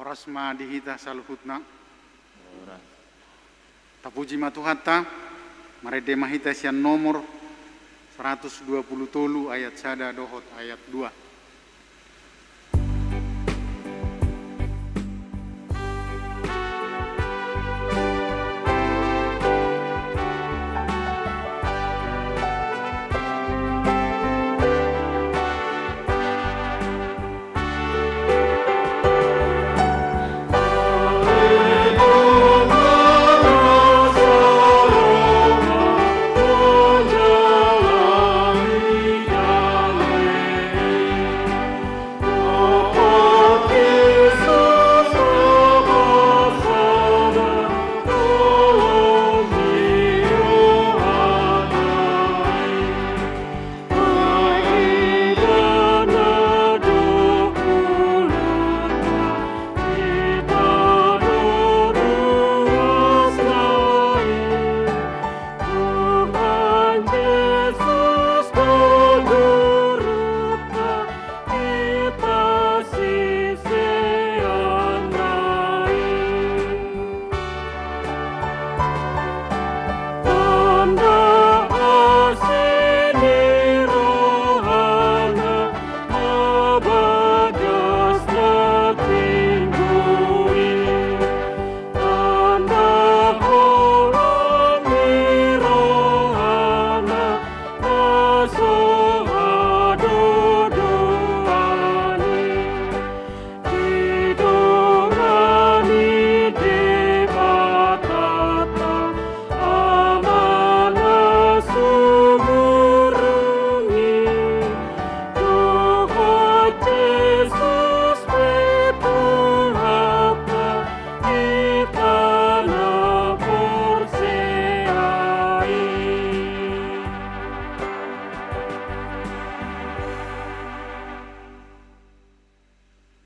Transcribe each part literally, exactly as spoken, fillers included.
Horas ma di hita saluhutna. Tapuji ma Tuhanta. Marende ma hita sian nomor saratus dua pulu tolu ayat sada dohot ayat dua.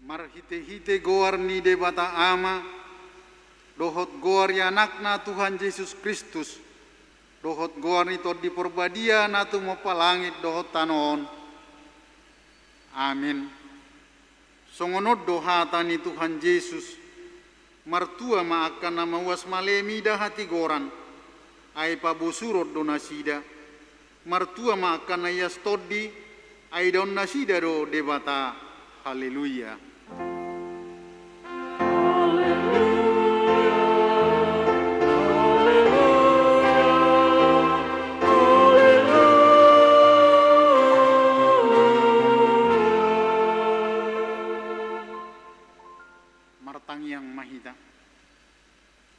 Marhitehite goar ni Debata Ama dohot goar ni Anakna Tuhan Jesus Kristus dohot goar ni Tondi Parbadia na tumompa langit dohot tano on. Amen. Songon on do hata ni Tuhan Jesus: Martua ma angka na mauas male mida hatigoran, ai pabosuron do nasida. Martua ma angka na ias tondi, ai idaon nasida do Debata. Haleluya. Martangiang ma hita.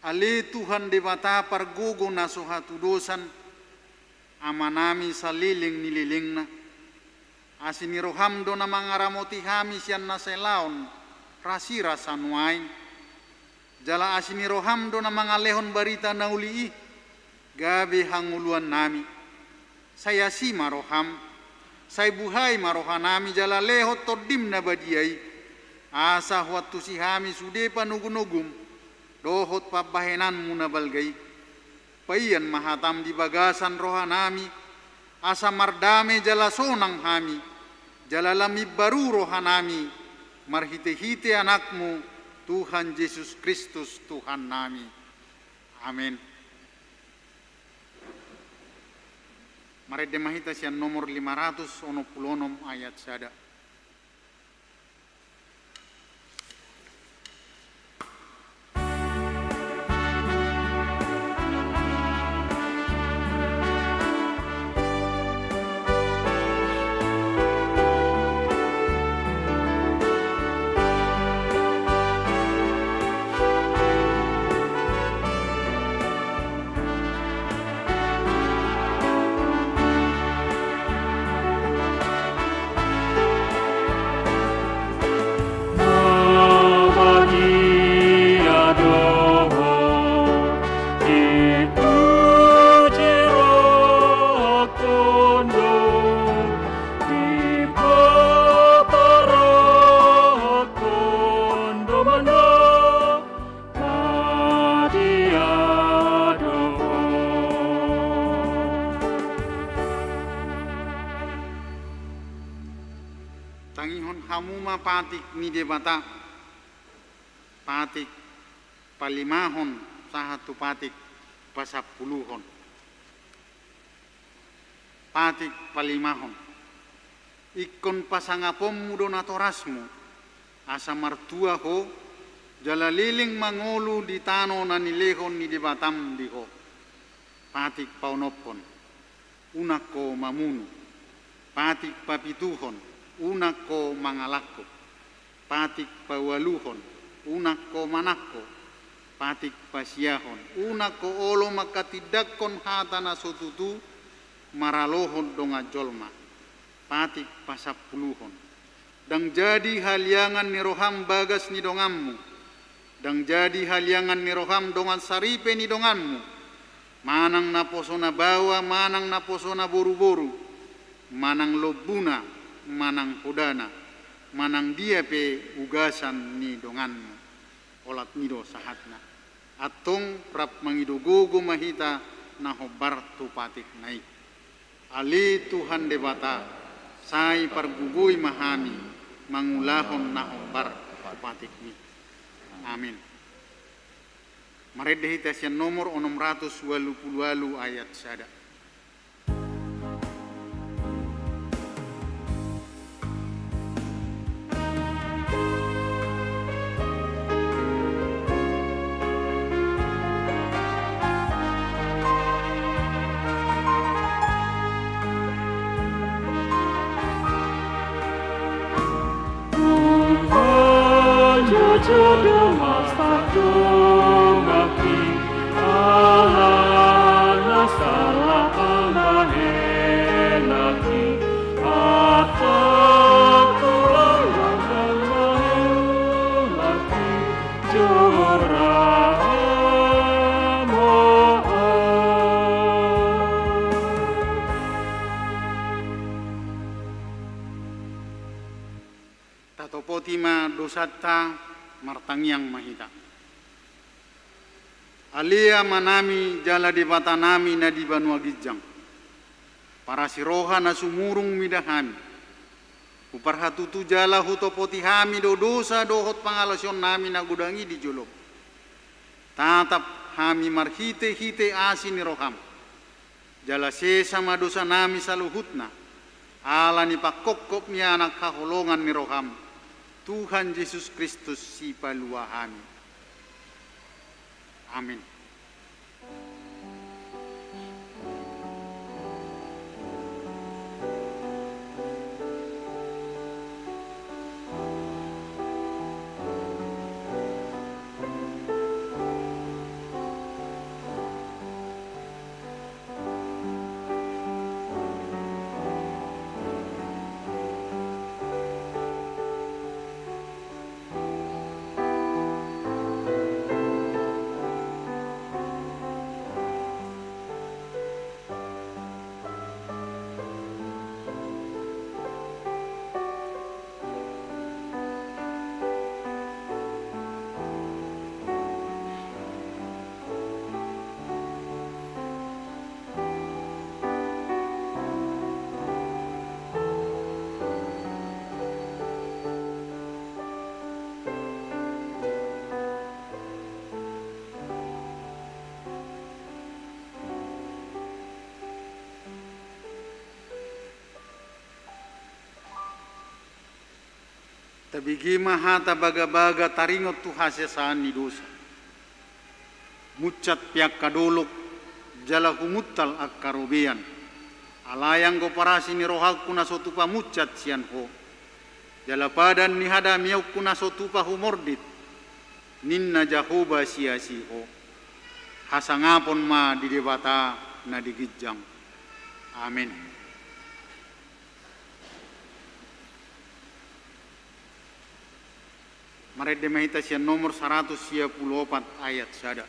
Ale Tuhan Debata pargogo na so hatudosan, Amanami saleleng ni lelengna, asi ni roham do na mangaramoti hami sian na sai laon rasirasa nuaeng. Jala asi ni roham do na mangalehon barita na uli i gabe hangoluannami. Sai asi ma roham, sai buhai ma rohanami jala lehon tondim na badia i, asa huantusi hami sude panogunogum dohot pambahenanmu na balga i. Paian ma hatam di bagasan rohanami, asa mardame jala sonang hami, jala lam imbaru rohanami, marhitehite Anakmu, Tuhan Jesus Kristus Tuhannami. Amen. Marende ma hita sian nomor lima ratus onom pulu onom ayat sada. Badia do Ho. Tangihon hamu ma patik ni Debata. Patik palimahon sahat tu patik pasampuluhon. Patik palimahon. Ingkon pasangaponmu do natorasmu, asa martua ho, jala leleng mangolu di tano na nilehon ni Debatam di ho. Patik paonomhon. Unang ho mamunu. Patik papituhon, unang ho mangalangkup. Patik paualuhon, unang ho manangko. Patik pasiahon, unang ho olo manghatindanghon hata na so tutu maralohon dongan jolma. Patik pasampuluhon. Ndang jadi haliangan ni roham bagas ni donganmu. Ndang jadi haliangan ni roham dongan saripe ni donganmu. Manang naposona baoa, manang naposona boruboru. Manang lombuna, manang hodana. Manang dia pe ugasan ni donganmu. Olat ni do sahatna. Antong rap mangido gogo ma hita na hombar tu patikna i. Ale Tuhan Debata, sai pargogoi ma hami mangulahon na hombar tu patikmi. Amin. Marende hita sian nomor onom ratus ualu pulu ualu ayat sada. Tatopoti ma dosanta, martangiang ma hita. Ale Amanami jala Debatanami na di banua ginjang, parasi roha na sumurung mida hami. Huparhatutu jala hutopoti hami do dosa dohot pangalaosionnami na godang i di jolom. Tatap hami marhitehite asi ni roham. Jala sesa ma dosanami saluhutna, ala ni pangkophop ni Anak haholongan ni roham, Tuhan Jesus Kristus Sipalua hami. Amin. Tabege ma hata bagabaga taringot tu hasesaan ni dosa. Munsat pe angka dolok, jala humuntal angka robean. Alai anggo parasi ni rohangku na so tupa munsat sian ho, jala padan ni hadamiaonku na so tupa humordit, ninna Jahowa siasi ho. Hasangapon ma di Debata na di ginjang. Amin. Marende ma hita sian nomor saratus sia pulu opat ayat sada.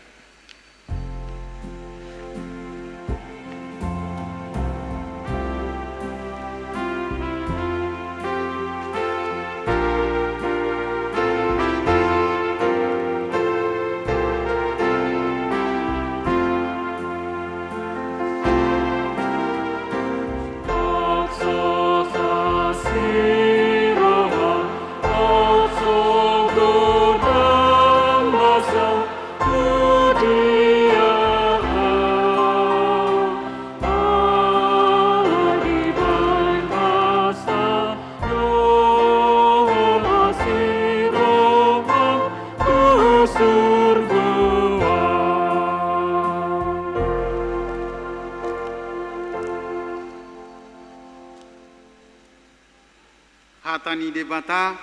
Ni Debata,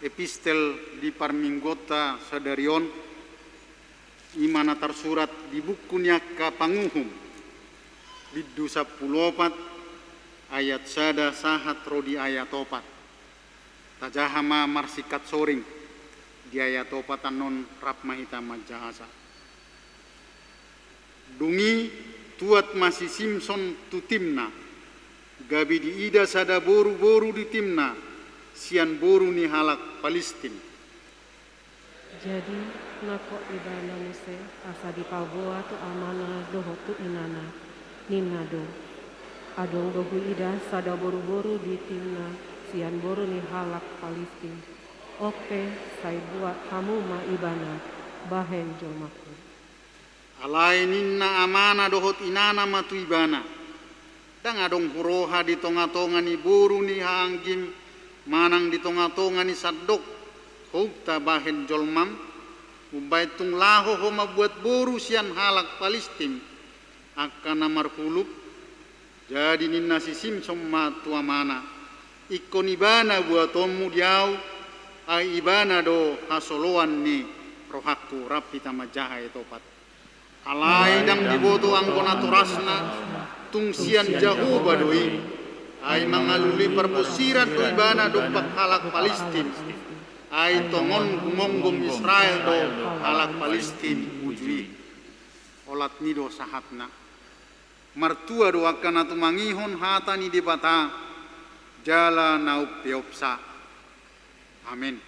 epistel di parmingguonta sadari on, i ma na tarsurat di buku ni angka Panguhum, bindu sampulu opat, ayat sada sahat ro di ayat opat. Tajaha ma marsingkat soring di ayat opat annon, rap ma hita manjahasa. Dung i tuat ma si Simson tu Timna, gabe diida sada boru-boru di Timna, sian boru ni halak Palistim. Jadi, nangkok ibana muse asa dipaboa tu amana dohot tu inana, ninna do: Adong do huida sada boru-boru di Timna, sian boru ni halak Palistim. Oke, sai buat hamu ma ibana, bahen jolmangku. Alai ninna amana dohot inana ma tu ibana: Ndang adong huroha di tonga-tonga ni boru ni haanggim manang di tonga-tonga ni sandok houmta bahen jolmam, umbahen tung laho ho mambuat boru sian halak Palistim, angka na marhuluk? Jadi ninna si Simson ma tu amana: Ingkon ibana buatonmu di ahu, ai ibana do hasoloan ni rohangku. Rap hita manjaha ayat opat. Alai ndang diboto anggo natorasna, tung sian Jahowa do i. Ai mangalului parbonsiran do ibana dompak halak Palistim. Ai tongon gumonggom Israel do halak Palistim uju i. Olat ni i do sahatna. Martua do angka na tumangihon hata ni Debata jala na umpeopsa. Amen.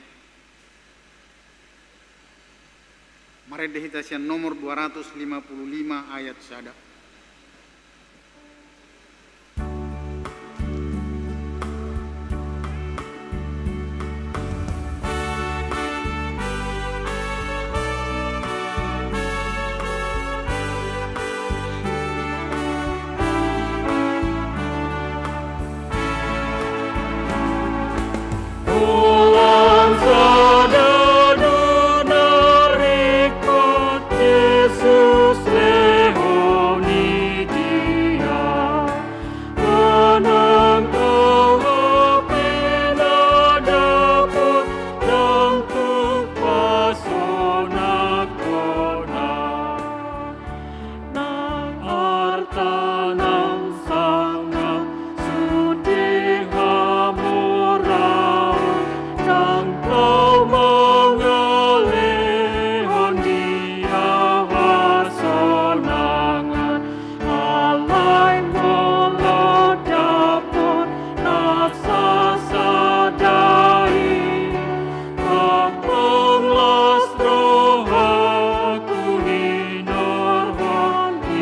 Marende hita sian nomor dua ratus lima puluh lima ayat sada. Holan sada do na ringkot Jesus lehon ni dia, manang aha pe na dapot, ndang tung pasonang hona. Nang arta nang sangap, sude hamoraon, ndang tau mangalehon dia hasonangan. Alai molo dapot na sasada i, Ndang las rohangku hinorhon i.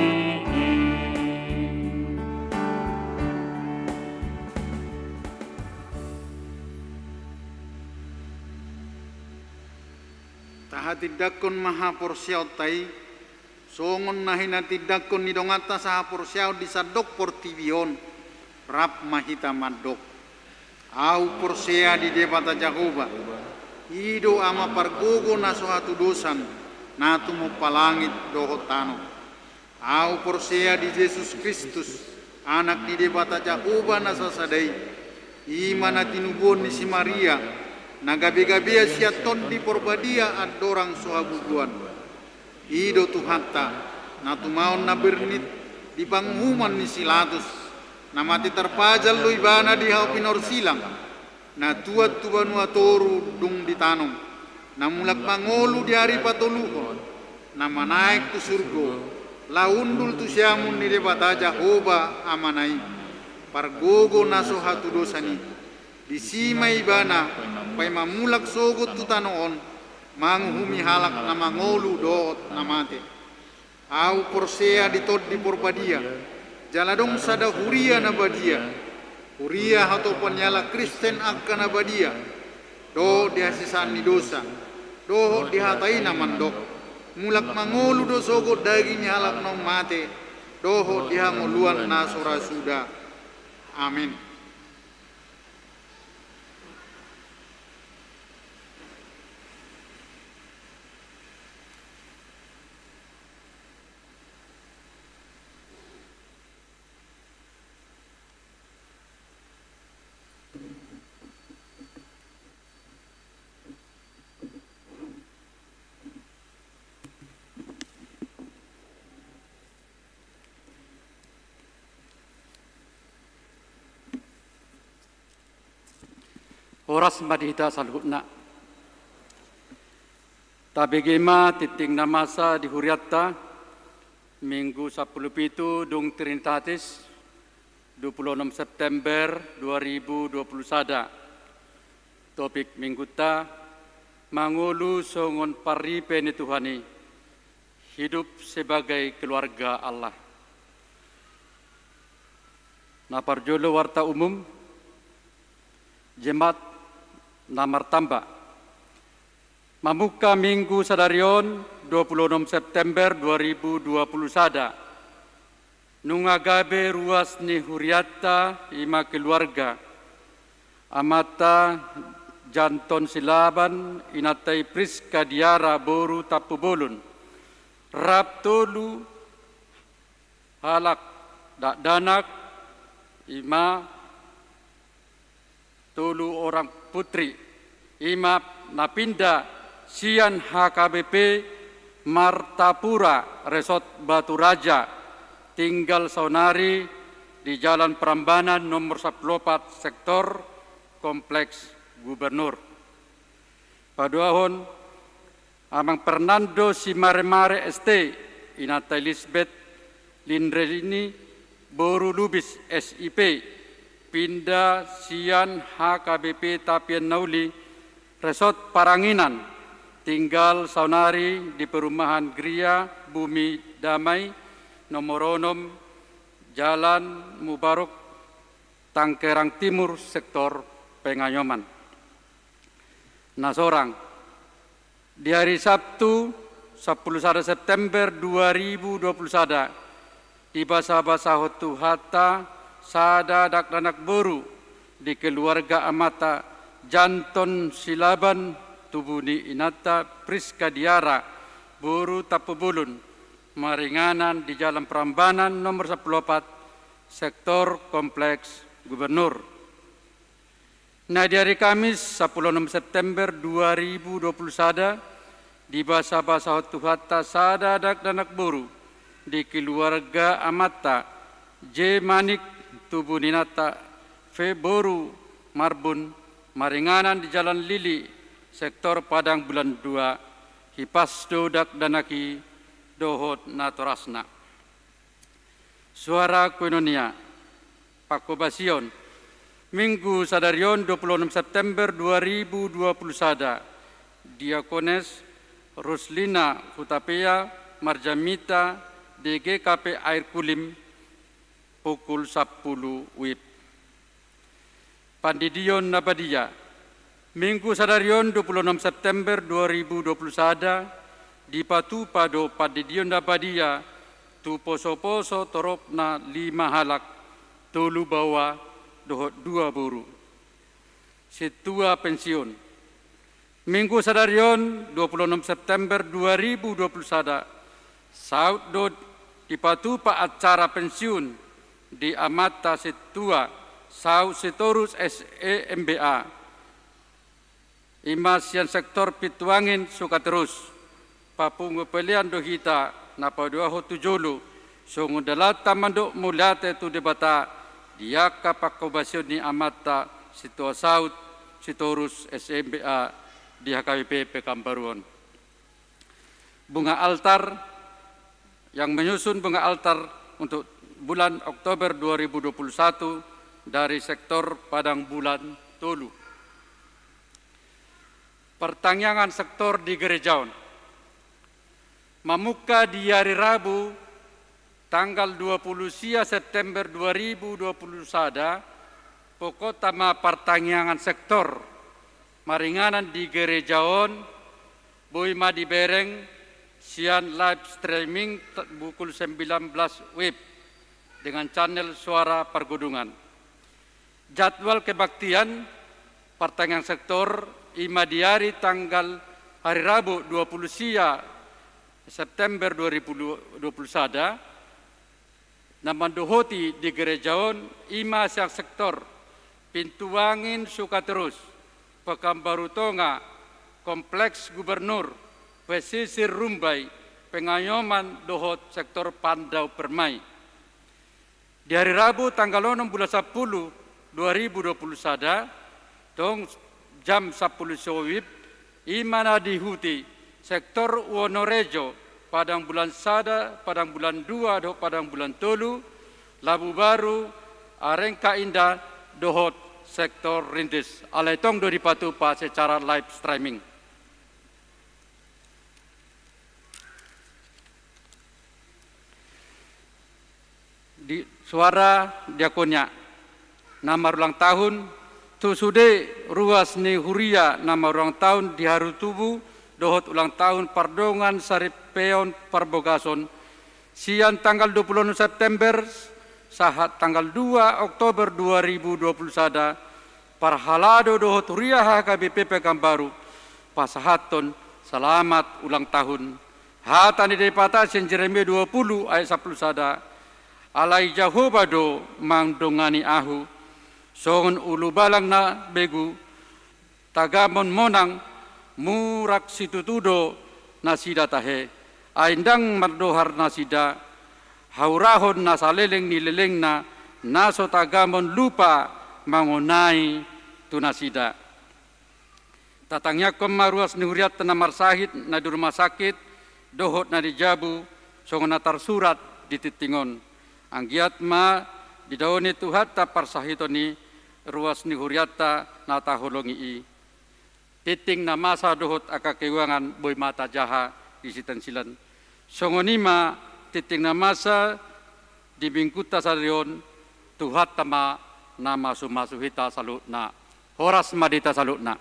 Tahatindangkon ma haporseaonta i, songon na hinatindangkon ni donganta sahaporseaon di sandok portibi on. Rap ma hita mandok. Ahu porsea di Debata Jahowa, i do Ama pargogo na so hatudosan, na tumompa langit dohot tano. Ahu porsea di Jesus Kristus, Anak ni Debata Jahowa na sasada i, i ma na tinubuhon ni si Maria, na gabegabean sian Tondi Porbadia andorang so habubuan. I do Tuhanta, na tumaon na bernit di panguhuman ni si Latus, na mate tarpajal do ibana di hau pinorsilang, na tuat tu banua toru dung ditanom, na mulak mangolu di ari patoluhon, na manaek tu surgo, laho hundul tu siamun ni Debata Jahowa Amana i, pargogo na so hatudosan i. Disi ma ibana, paima mulak sogot tu tano on, manguhumi halak na mangolu dohot na mate. Ahu porsea di Tondi Porbadia, jala adong sada huria na badia, huria hatopan ni halak Kristen angka na badia, dohot di hasesaan ni dosa, dohot di hata i na mandok: Mulak mangolu do sogot daging ni halak naung mate, dohot di hangoluan na so ra suda. Amen. Horas ma di hita saluhutna. Tabege ma tingting na masa di hurianta, Minggu sampulu pitu dung Trinitatis, dua puluh enam September dua ribu dua puluh sada. Topik minggunta, mangolu songon parripe ni Tuhan i, hidup sebagai keluarga Allah. Na parjolo warta umum, Jemaat na martamba. Mamungka Minggu sadari on, dua puluh enam September dua ribu dua puluh sada, nunga gabe ruas ni hurianta, i ma keluarga, amanta Janton Silaban, inanta i Priska Diara boru Tampubolon, rap tolu halak dakdanak, i ma tolu orang putri, i ma na pinda sian H K B P Martapura Resort Batu Raja, tinggal saonari di Jalan Prambanan nomor sampulu opat, sektor Kompleks Gubernur. Paduahon, Amang Fernando Simaremare S T, inanta Elisabeth Lindrelini boru Lubis S I P, pinda sian H K B P Tapian Nauli, Resort Paranginan, tinggal saonari di perumahan Gria Bumi Damai, nomor onom, Jalan Mubarok, Tangkerang Timur, sektor Pengayoman. Na sorang, di hari Sabtu, sampulu sada September dua ribu dua puluh sada, dibasabasahon Tuhanta sada dakdanak boru di keluarga amanta Janton Silaban, tubu ni inanta Priska Diara boru Tampubolon, maringanan di Jalan Prambanan nomor sampulu opat, sektor Kompleks Gubernur. Na di hari Kamis, sampulu onom September dua ribu dua puluh sada, dibasabasahon Tuhanta sada dakdanak boru di keluarga amanta J Manik, tubu ni inanta Fe boru Marbun, maringanan di Jalan Lili, sektor Padang Bulan Dua, hipas do dakdanak i dohot natorasna. Suara Koinonia. Panghobasion. Minggu sadari on, dua puluh onom September dua ribu dua puluh sada, Diakones Ruslina Hutapea marjamita di G K P Air Kulim pukul sampulu WIB. Pandidion na badia. Minggu sadari on, dua puluh onom September dua ribu dua puluh sada, dipatupa do pandidion na badia tu posoposo toropna lima halak, tolu baoa dohot dua boru. Sintua pensiun. Minggu sadari on, dua puluh onom September dua ribu dua puluh sada, saut do dipatupa acara pensiun di amanta sintua, saut Sitorus S E M B A, i ma sian sektor Pintuangin Sukaterus. Papungu pelean do hita na paduahon tu jolo, songon dalanta mandok mauliate tu Debata di angka panghobasion ni amanta sintua saut Sitorus S M B A di H K B P Pekanbaru on. Bunga altar, yang menyusun bunga altar untuk bulan Oktober dua ribu dua puluh satu dari sektor Padang Bulan Tolu. Partangiangan sektor di gereja on. Mamungka di ari Rabu, tanggal dua puluh sia September dua ribu dua puluh sada, pokokta ma partangiangan sektor maringanan di gereja on, boi ma dibereng sian live streaming t-, pukul sembilan belas WIB dengan channel Suara Pargodungan. Jadwal kebaktian partangiangan sektor i ma di ari tanggal, hari Rabu dua puluh sia September dua ribu dua puluh sada, na mandohoti di gereja on i ma sian sektor Pintuangin Sukaterus, Pekanbaru Tonga, Kompleks Gubernur, Pesisir Rumbai, Pengayoman dohot sektor Pandau Permai. Di hari Rabu tanggal onom bulan sampulu dua ribu dua puluh sada, tong jam sampulu siwib, i ma na diihuti sektor Wonorejo, Padang Bulan Sada, Padang Bulan Dua dohot Padang Bulan Tolu, Labu Baru, Arengka Indah dohot sektor Rintis. Alai tong do dipatupa secara live streaming. Di suara diakonia na marulang tahun, tu sude ruas ni huria na marulang tahun di hari tubu dohot ulang tahun pardongan saripeon parbogason, sian tanggal dua puluh enam September sahat tanggal dua Oktober dua ribu dua puluh sada, parhalado dohot huria H K B P Pekanbaru pasahathon selamat ulang tahun. Hata ni Debata sian Jeremia dua puluh ayat sampulu sada, "Alai Jahowa do mandongani ahu, songon ulubalang na begu, tagamon monang, murak situtu do nasida tahe, ai ndang mardohar nasida, haurahon na saleleng ni lelengna, na so tagamon lupa mangonai tu nasida." Tatangiangkon ma ruas ni hurianta na marsahit, na di rumah sakit, dohot na di jabu, songon na tarsurat di tingting on. Anggiat ma didaoni Tuhanta parsahiton ni ruas ni hurianta na taholongi i. Tingting na masa dohot angka keuangan boi ma tajaha di silansilan. Songon i ma tingting na masa di minggunta sadari on. Tuhanta ma na mamasu-masu hita saluhutna. Horas ma di hita saluhutna.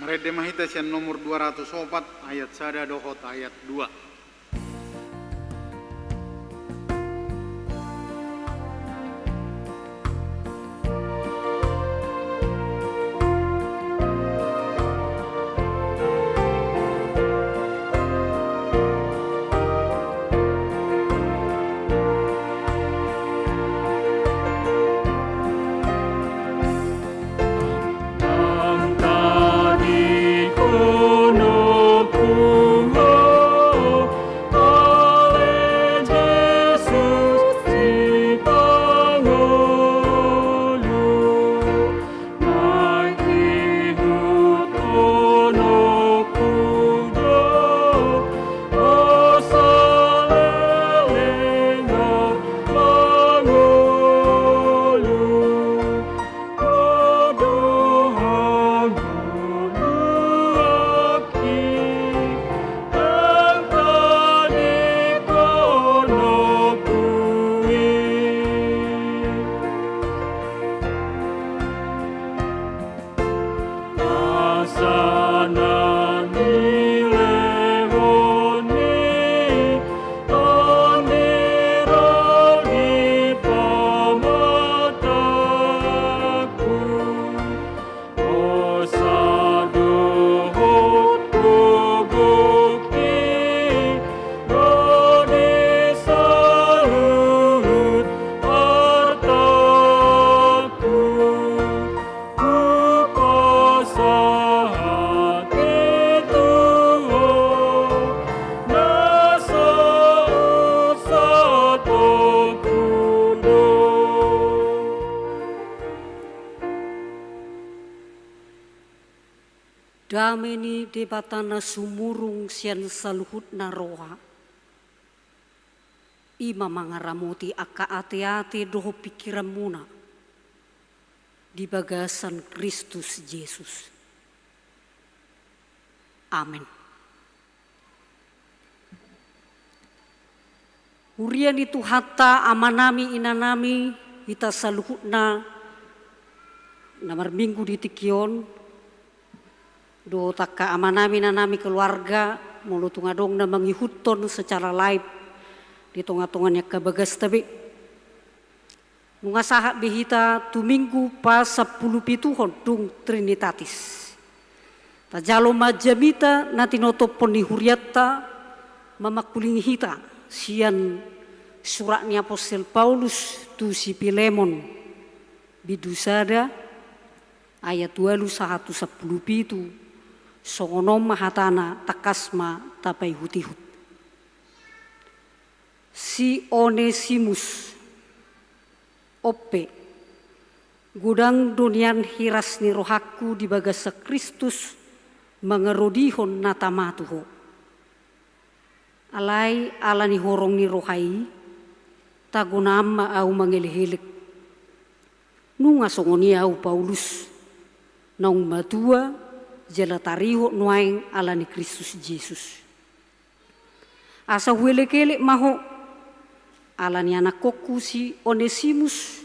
Marende ma hita sian nomor dua ratus opat, ayat sada dohot ayat dua. Dame ni Debata na sumurung sian saluhutna roha, i ma mangaramoti angka ateate dohot pingkiranmuna di bagasan Kristus Jesus. Amen. Huria ni Tuhanta, amanami, inanami, hita saluhutna na marminggu di tingki on, dohot angka amanami, inanami, keluarga, molo tung adong na mangihuthon secara live di tonga-tonga ni angka bagasta be. Nunga sahat be hita tu Minggu pasampulupituhon dung Trinitatis. Tajalo ma jamita na tinotophon ni hurianta mamangkulingi hita sian surat ni apostel Paulus tu si Pilemon. Bindu sada, ayat ualu sahat tu sampulu pitu, songon on ma hatana, tangkas ma tapaihutihut. Si Onesimus, on pe, godang do nian hiras ni rohangku di bagasan Kristus mangarodihon na tama tu ho. Alai ala ni horong ni roha i, tagonan ma ahu mangelekelek. Nunga songon i ahu Paulus, naung matua jala tarihot nuaeng ala ni Kristus Jesus. Asa huelekelek ma ho, ala ni anakkonku si Onesimus,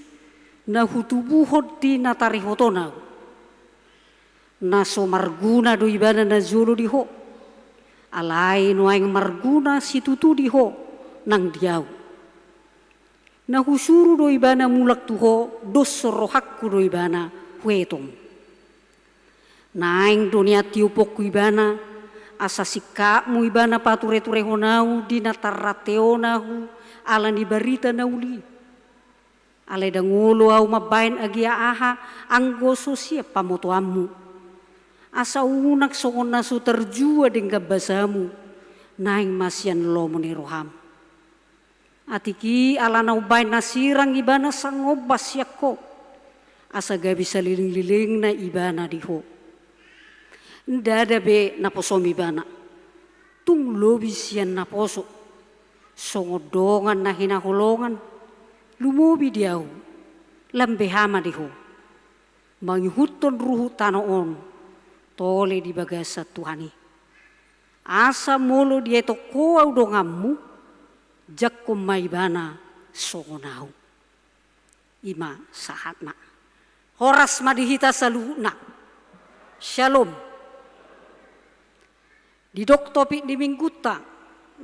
na hutubuhon di na tarihoton ahu. Na so marguna do ibana najolo di ho, alai nuaeng marguna situtu di ho nang di ahu. Na husuru do ibana mulak tu ho, dos rohangku do ibana huetong. Naeng do nian tiopkonku ibana, asa singkapmu ibana patureturehon ahu di na tarranteon ahu ala ni barita na uli. Alai ndang olo ahu mambahen agia aha, anggo so sian pamotoanmu. Asa unang songon na so tarjua denggan basamu, naeng ma sian lomo ni roham. Atik i alana umbahen na sirang ibana sangombas sian ho, asa gabe salelenglelengna ibana di ho. Ndada be naposom ibana, tung lobi sian naposo, songon dongan na hinaholongan, lumobi di ahu, lam beha ma di ho. Mangihuthon ruhut tano on, tole di bagasan Tuhan i. Asa molo dietong ho ahu donganmu, jangkon ma ibana songon ahu. I ma sahatna. Horas ma di hita saluhutna. Syalom. Didok topik ni minggunta,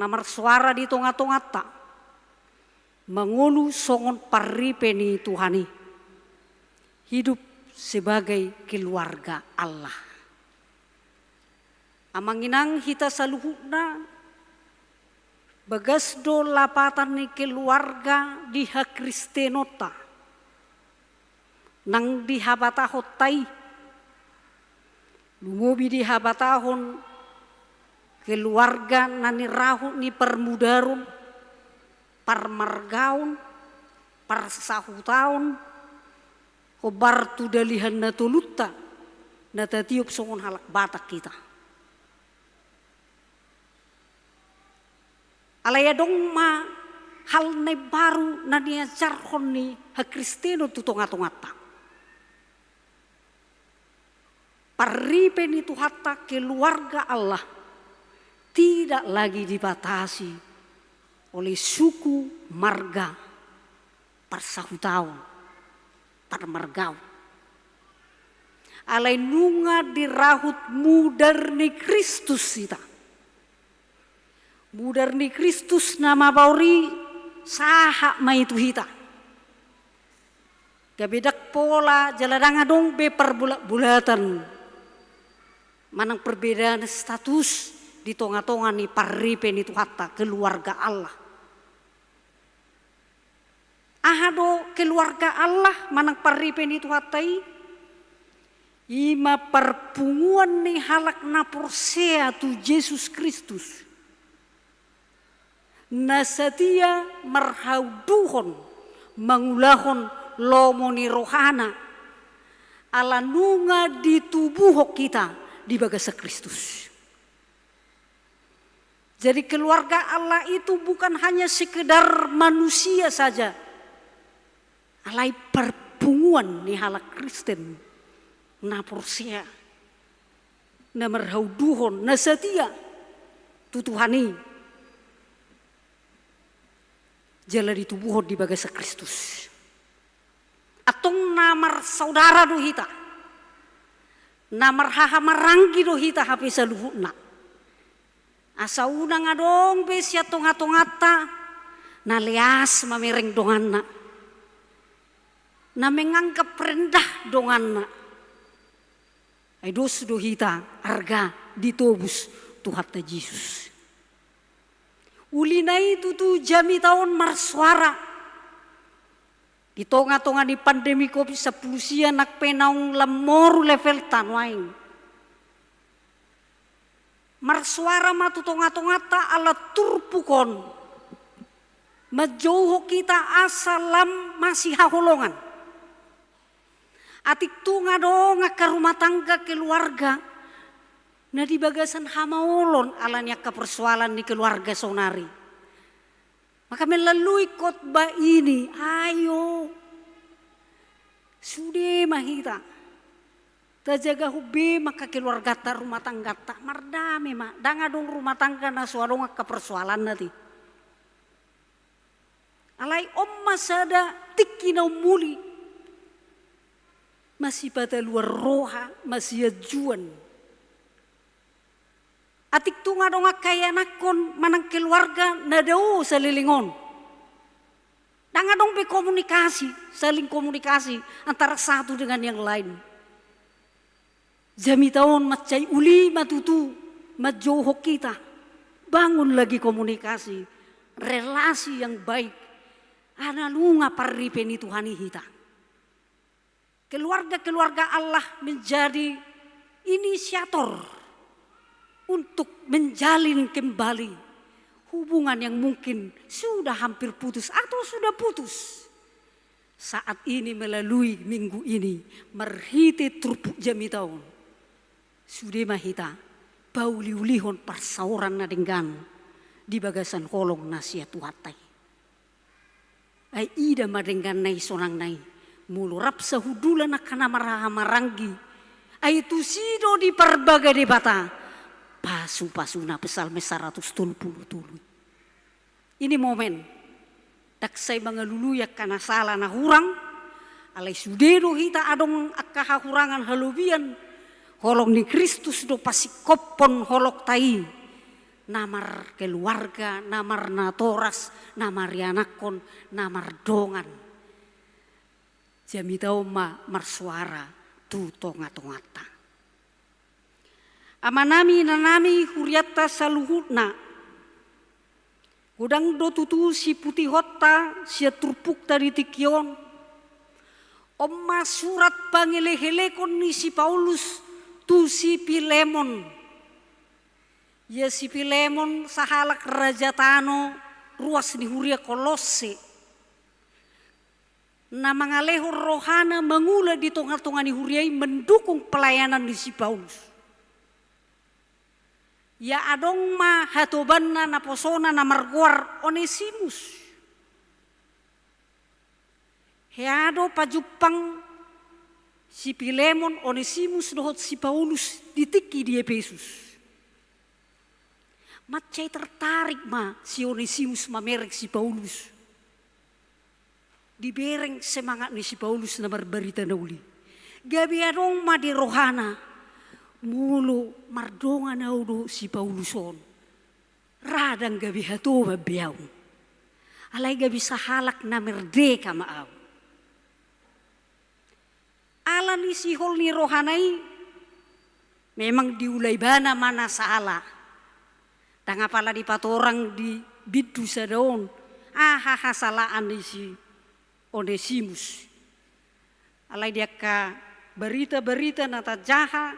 na marsoara di tongatonganta. Mangolu songon parripe ni Tuhan i. Hidup sebagai keluarga Allah. Amang inang, hita saluhutna, bagas do lapatan ni keluarga di hakristenonta. Nang di habatahonta i, lumobi di habatahon keluarga na nirahut ni parmudaron, parmargaon, parsahutaon, hombar tu dalihan na tolunta, na tatiop songon halak Batak hita. Alai adong ma hal na imbaru na niajarhon ni hakristenon tu tongatonganta. Parripe ni Tuhanta, keluarga Allah, tidak lagi dibatasi oleh suku, marga, parsahutaon, parmargaon. Alai nunga dirahut mudar ni Kristus hita. Mudar ni Kristus na mabaor i sahat ma i tu hita. Gabe ndang pola jala ndang adong be parbulatbulatan manang perbedaan status di tongatonga ni parripe ni Tuhanta, keluarga Allah. Aha do keluarga Allah manang parripe ni Tuhanta i? I ma parpunguan ni halak na porsea tu Jesus Kristus, na satia marhaunduhon mangulahon lomo ni rohana, ala nunga ditubuhon hita di bagasan Kristus. Jadi, keluarga Allah itu bukan hanya sekedar manusia saja, alai parpunguan ni halak Kristen na porsea, na marhaunduhon, na satia tu Tuhan i, jala ditubuhon di bagasan Kristus. Antong na marsaudara do hita, na marhahamaranggi do hita hape saluhutna. Asa unang adong be sian tongatonganta na leas mamereng donganna, na menganggap rendah donganna. Ai dos do hita arga ditobus Tuhanta Jesus. Uli na i tutu jamita on marsoara. Di tonga-tonga ni pandemi covid sampulu sia nang pe naung lam moru levelta nuaeng. Marsoara ma tu tonga-tonganta alat turpuk on manjouhon hita asa lam masihaholongan. Atik tung adong angka rumah tangga keluarga na di bagasan hamaolon ala ni angka persoalan ni keluarga saonari. Maka melalui khotbah ini, ayo, sude ma hita tajagahon be ma angka keluargata, rumah tanggata, mardame ma, ndang adong rumah tangga na so adong angka persoalanna te. Alai on ma sada tingki na ummuli, masipataluan roha, masianjuan. Atik tung adong angka ianakhon manang keluarga na dao saleleng on. Ndang adong be komunikasi, saling komunikasi antara satu dengan yang lain. Jamita on mansai uli ma tutu manjouhon hita. Bangun lagi komunikasi, relasi yang baik. Ala nunga parripe ni Tuhan i hita. Keluarga-keluarga Allah menjadi inisiator untuk menjalin kembali hubungan yang mungkin sudah hampir putus atau sudah putus. Saat ini melalui minggu ini, marhite turpuk jamita on, sude ma hita pauliulihon parsaoran na denggan di bagasan holong na sian Tuhanta i. Ai ida ma dengganna i sonang nai, molo rap sahundulan angka na marhahamaranggi, ai tusi do diparbaga Debata pasupasuna. Psalmen saratus tolu pulu tolu. Ini momen, ndang sai mangalului angka na sala na hurang, alai sude do hita adong angka hahurangan halobian, holong ni Kristus do pasingkophon holongta i, na markeluarga, na marnatoras, na marianakhon, na mardongan. Jamita on ma marsoara tu tongatonganta. Amanami, inanami, hurianta saluhutna. Godang do tutu siputihonta sian turpukta di tingki on. On ma surat pangelehelehon ni si Paulus tu si Pilemon. Ia si Pilemon sahalak raja tano ruas ni huria Kolosse. Na mangalehon rohana mangula di tongatonga ni huria i mendukung pelayanan ni si Paulus. Ia adong ma hatobanna naposona na margoar Onesimus. Hea do pajumpang si Pilemon, Onesimus dohot si Paulus di tingki di Epesus. Mansai tertarik ma si Onesimus mamereng si Paulus. Dibereng semangat ni si Paulus na marbarita na uli. Gabe adong ma di rohana, molo mardongan au dohot si Paulus on, ra ndang gabe hatoban be au. Alai gabe sahalak na merdeka ma au. Ala ni sihol ni rohana i, memang diula ibana ma na sala. Ndang apala dipatorang di bindu sada on aha hasalaan ni si Onesimus. Alai di angka barita-barita na tajaha,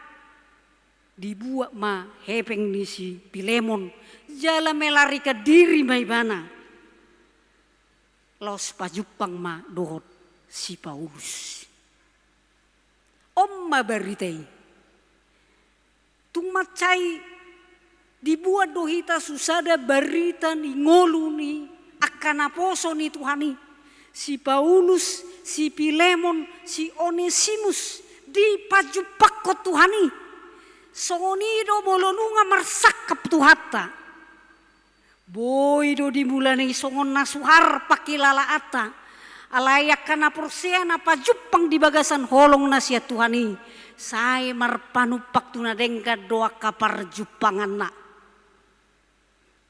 dibuat ma hepeng ni si Pilemon, jala melarikan diri ma ibana. Laos pajumpang ma dohot si Paulus. On ma barita i. Tung mansai dibuat do hita tu sada barita ni ngolu ni angka naposo ni Tuhan i. Si Paulus, si Pilemon, si Onesimus dipajumpangkon Tuhan i. Songon i do molo nunga marsangkap Tuhanta. Boi do di mulana i songon na suhar pangkilalaanta. Alai angka na porsea na pajumpang di bagasan holong na sian Tuhan i, sai marpanumpak tu na denggan do angka parjumpanganna.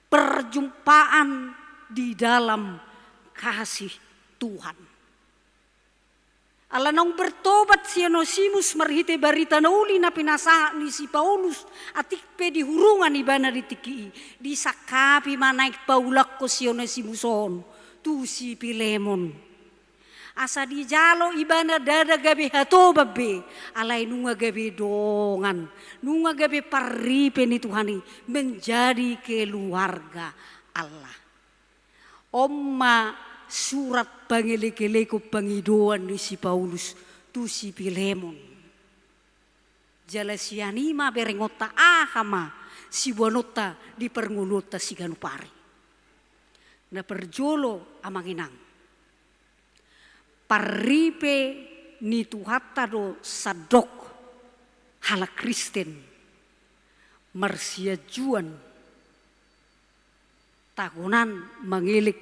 Perjumpaan di dalam kasih Tuhan. Ala naung bertobat si Onesimus marhite barita na uli na pinasahat ni si Paulus, atik pe dihurungan ibana di tingki i, disangkapi ma naeng paulakhon si Onesimus on tu si Pilemon. Asa dijalo ibana ndada gabe hatoban be, alai nunga gabe dongan, nunga gabe parripe ni Tuhan i, menjadi keluarga Allah. On ma surat pangelekelekon pangidoan ni si Paulus tu si Pilemon. Jala sian i ma berengonta aha ma siboanonta di parngoluonta siganup ari. Na parjolo, amang inang, parripe ni Tuhanta do sandok halak Kristen marsianjuan tagonan mangelek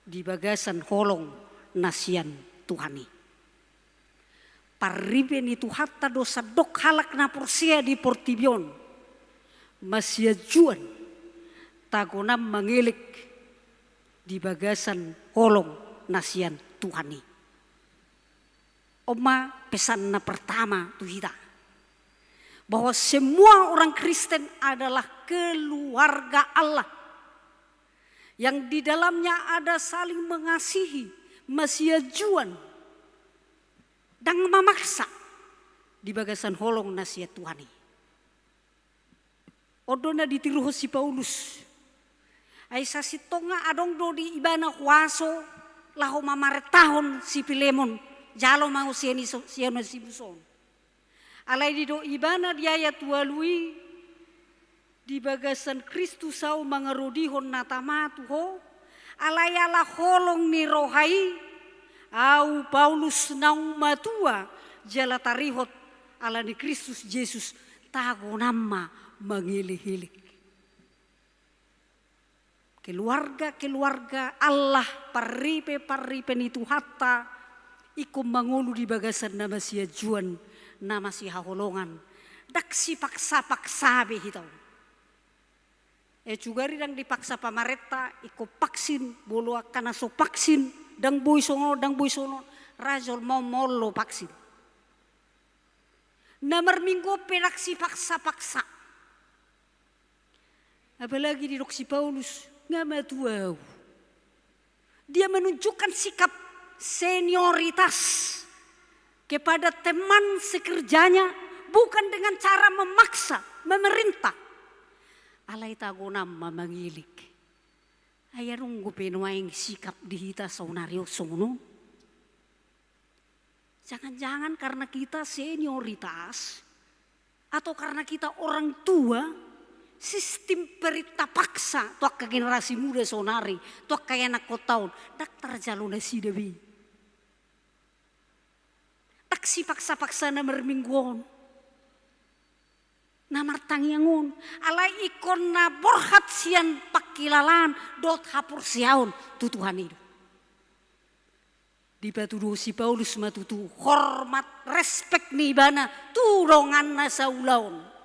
di bagasan holong na sian Tuhan i. Parripe ni Tuhanta do sandok halak na porsea di portibi on marsianjuan tagonan mangelek di bagasan holong na sian Tuhan i. On ma pesan na pertama tu hita, bahwa semua orang Kristen adalah keluarga Allah yang di dalamnya ada saling mengasihi, marsianjuan, ndang mamaksa di bagasan holong na sian Tuhan i. On do na ditiruhon si Paulus. Ai sasintongna adong do di ibana huaso laho mamarentahon si Pilemon, jalo ma ho sian i so-, sian Onesimus on. Alai didok ibana di ayat ualu i, di bagasan Kristus ahu mangarodihon na tama tu ho, alai ala holong ni roha i, ahu Paulus naung matua jala tarihot ala ni Kristus Jesus, tagonan ma mangelekelek. Keluarga-keluarga Allah, parripe-parripe ni Tuhanta, ingkon mangolu di bagasan na masianjuan, na masihaholongan. Ndang sipaksa-paksa be hita on. E, sugari ndang dipaksa pamarenta, ingkon vaksin, molo angka na so vaksin, ndang boi songon on, ndang boi songon on, ra jolma on molo vaksin. Na marminggu on pe ndang sipaksa-paksa. Apalagi didok si Paulus, nga matua ahu. Dia menunjukkan sikap senioritas kepada teman sekerjanya, bukan dengan cara memaksa, memerintah. Alai tagonan ma mangelek. Ai adong dope nuaeng sikap di hita saonari on songon on. Jangan-jangan karena kita senioritas, atau karena kita orang tua, sistem perintah paksa tu angka generasi muda saonari, tu angka ianakhonta on, ndang tarjalo nasida be. Ndang sipaksa-paksa na marminggu on, na martangiang on, alai ingkon na borhat sian pangkilalaan dohot haporseaon tu Tuhan i do. Dipatuduhon si Paulus ma tutu hormat, respek ni ibana tu donganna saulaon.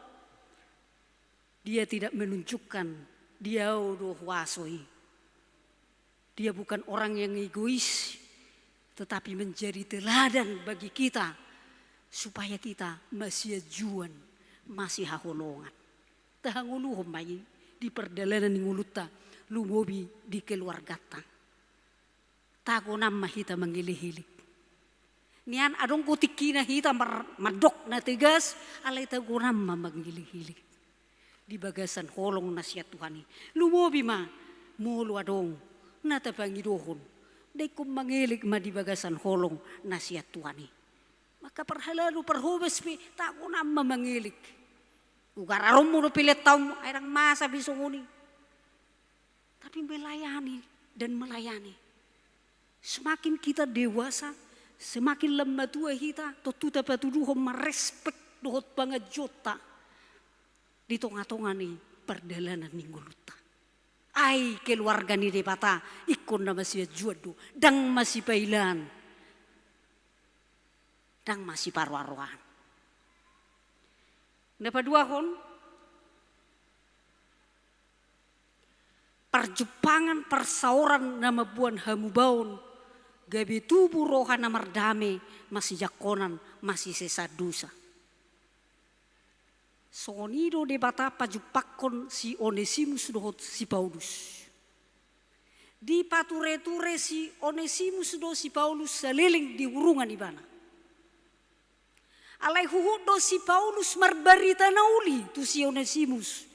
Dia tidak menunjukkan dia do huaso i. Dia bukan orang yang egois, tetapi menjadi teladan bagi kita, supaya kita masianjuan, masihaholongan. Tahangoluhon ma i di pardalanan ni ngolunta, lumobi di keluarganta. Tagonan ma hita mangelekelek. Nian adong do tingkina hita mar-, mandok na tegas, alai tagonan ma mangelekelek. Di bagasan holong na sian Tuhan i. Lumobi ma, molo adong na tapangidohon, ndang ingkon mangelek ma di bagasan holong na sian Tuhan i. Maka parhalado parhobas pe, tagonan ma mangelek. Ugar aronmu dope lehon taonmu, ai ndang masa be songon i. Tapi melayani dan melayani. Semakin kita dewasa, semakin lam matua hita, tontu tapatuduhon ma respek dohot panganjuonta di tonga-tonga ni pardalanan ni ngolunta. Ai keluarga ni Debata ingkon na masianjuan do, ndang masipailaan, ndang masiparoa-roaan. Na paduahon, parjumpangan parsaoran na mamboan hamubaon, gabe tubu roha na mardame, masijangkonan, masisesaan dosa. Songon i do Debata pajumpangkon si Onesimus dohot si Paulus. Dipatureture si Onesimus do si Paulus saleleng di hurungan ibana. Alai huhut do si Paulus marbarita na uli tu si Onesimus,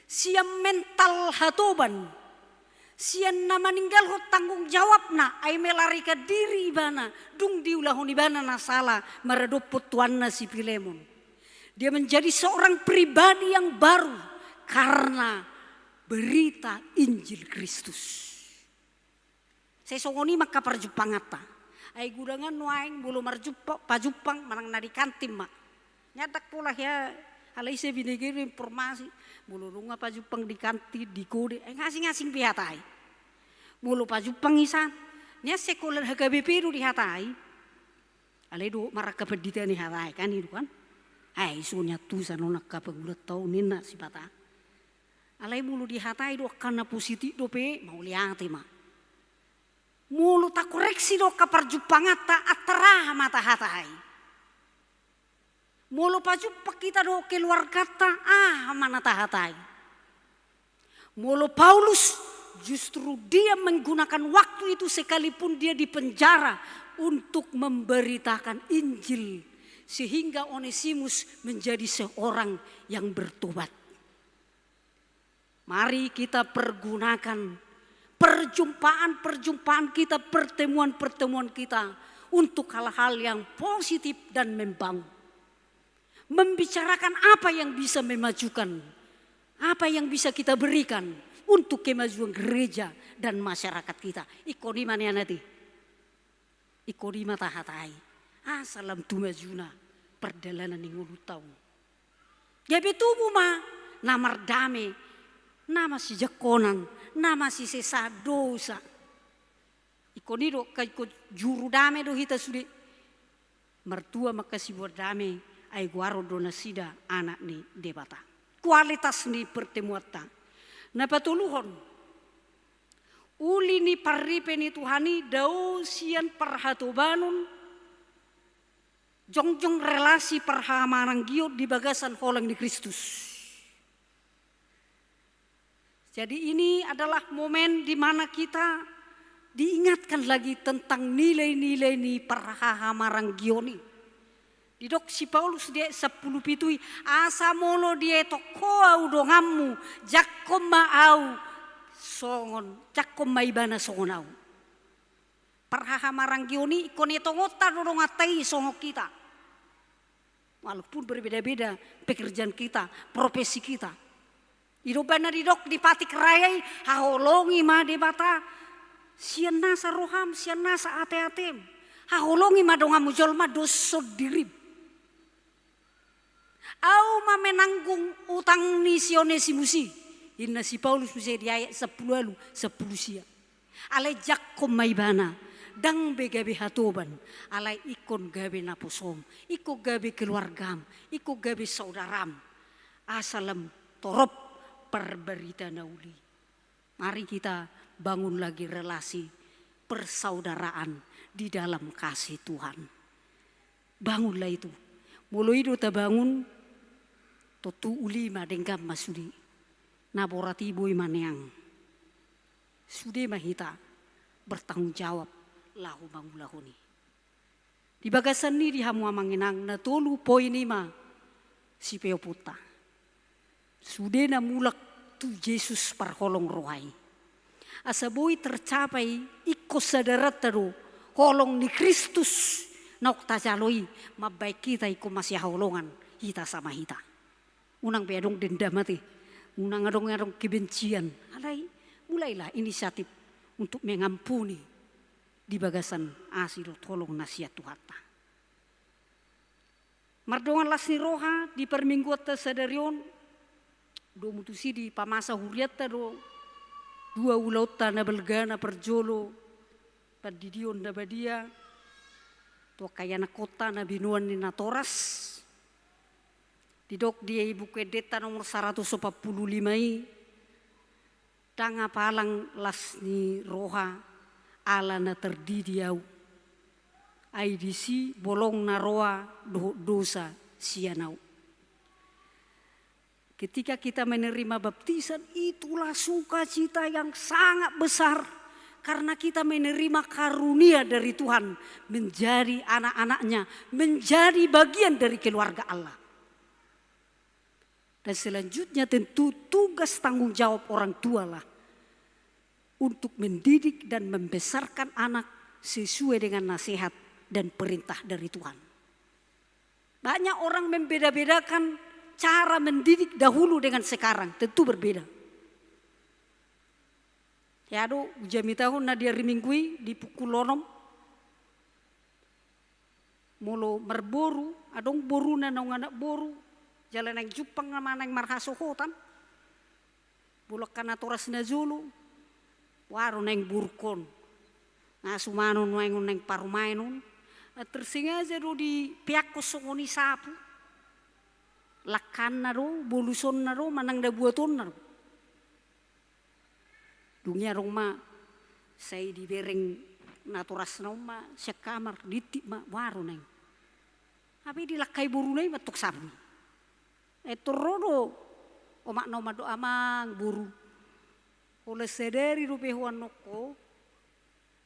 sian mental hatoban, sian na maninggalhon tanggung jawabna, ai melarikan diri ibana, dung diulahon ibana na sala maradophon tuanna si Filemon. Dia menjadi seorang pribadi yang baru karena berita Injil Kristus. Sai songon i ma angka parjumpanganta. Ai godang nuaeng molo marjumpa, pajumpang manang na di kantin ma. Nyatak pola hea, alai sai binege do informasi. Molo nunga pajumpang di kantin, di kode, ai ngasing-ngasing pe hatai. Molo pajumpang i san, nian sekolah H K B P do dihatai. Alai do marangka pandita ni hatai kan i do kan. Ai so nian tu san on angka pangulanta on ninna sipata. Alai molo dihatai do angka na positif dope, mauliate ma. Molo takoreksi do angka parjumpanganta, antara aha ma tahatai. Molo pajumpang hita dohot keluarganta, aha ma na tahatai. Molo Paulus justru dia menggunakan waktu itu sekalipun dia di penjara untuk memberitakan Injil sehingga Onesimus menjadi seorang yang bertobat. Mari kita pergunakan perjumpaan-perjumpaan kita, pertemuan-pertemuan kita untuk hal-hal yang positif dan membangun. Membicarakan apa yang bisa memajukan, apa yang bisa kita berikan untuk kemajuan gereja dan masyarakat kita. Ingkon i ma nian ate. Ingkon i ma tahatai. Asa lam tu majuna pardalanan ni ngolunta on. Gabe tubu ma na mardame, na masijangkonan, na masisesaan dosa. Ingkon i do, ingkon juru dame do hita sude. Martua ma angka siboan dame, ai goaron do nasida anak ni Debata. Kualitas ni pertemuanta. Na patoluhon, uli ni parripe ni Tuhan i dao sian parhatobanon, jongjong relasi parhahamaranggion di bagasan holang ni Kristus. Jadi ini adalah momen di mana kita diingatkan lagi tentang nilai-nilai ni parhahamaranggion i. Didok si Paulus di ayat sampulu pitu i, asa molo dietok ho ahu donganmu, jangkon ma ahu songon, jangkon ma ibana songon ahu. Parhahamaranggion i ingkon etongonta do donganta i songon hita. Walaupun berbeda-beda pekerjaan kita, profesi kita. I do umbahen na didok di Patik Raya i, haholongi ma Debata sian nasa roham, sian nasa ateatem. Haholongi ma donganmu jolma dohot dirim. Ahu ma menanggung utang ni si Onesimus i, ninna si Paulus muse di ayat sampulu ualu, sampulu sia. Alai jangkon ma ibana, ndang be gabe hatoban, alai ingkon gabe naposom, ingkon gabe keluargam, ingkon gabe saudaram. Asa lam torop parbarita na uli. Mari kita bangun lagi relasi persaudaraan di dalam kasih Tuhan. Bangunlah itu. Molo i do tabangun, tontu uli ma, denggan ma sude. Na borat i boi ma nian. Sude ma hita bertanggung jawab laho mangulahon i. Di bagasan ni i di hamu amang inang, na tolu poin i ma sipeoponta. Sude na mulak tu Jesus parholong roha i. Asa boi tercapai ingkon sadaranta do holong ni Kristus naung tajalo i mambahen hita ingkon masihaholongan hita sama hita. Unang be adong dendam ate, unang adong, adong kebencian. Alai mulailah inisiatif untuk mengampuni di bagasan asi dohot holong na sian Tuhanta. Mardongan las ni roha di parmingguanta sadari on, domu tusi dipamasa hurianta do dua ulaonta na balga na parjolo, pandidion na badia tu angka ianakhonta na binoan ni natoras. Didok di Buku Endenta nomor saratus opat pulu lima i, ndang apalang las ni roha ala na tardidi ahu. Ai disi bolong na roa dohot dosa sian ahu. Ketika kita menerima baptisan, itulah sukacita yang sangat besar Karena kita menerima karunia dari Tuhan, menjadi anak-anaknya, menjadi bagian dari keluarga Allah. Dan selanjutnya tentu tugas tanggung jawab orang tualah untuk mendidik dan membesarkan anak sesuai dengan nasihat dan perintah dari Tuhan. Banyak orang membeda-bedakan cara mendidik dahulu dengan sekarang, tentu berbeda. Ya do, ujamitahon na di ari Minggu i di pukul onom. Molo marboru, adong boruna naung anak boru, jala naeng jumpang nama naeng marhasohotan. Bolon angka natoras na jolo, waro naeng borungkon. Nga sumanon naeng, naeng parumaenon. Tersengaja do dipeakkon songon i sapu. Langkanna do, bolusonna do, manang dabuatonna do. Dung i adong ma, sai dibereng natorasna on ma, sian kamar, ditip ma, waro naeng. Hape dilangkai boruna i mantong sapu i. Ai tor ro do omakna on mandok, "Amang, boru, holan sadari dope ho annon ho,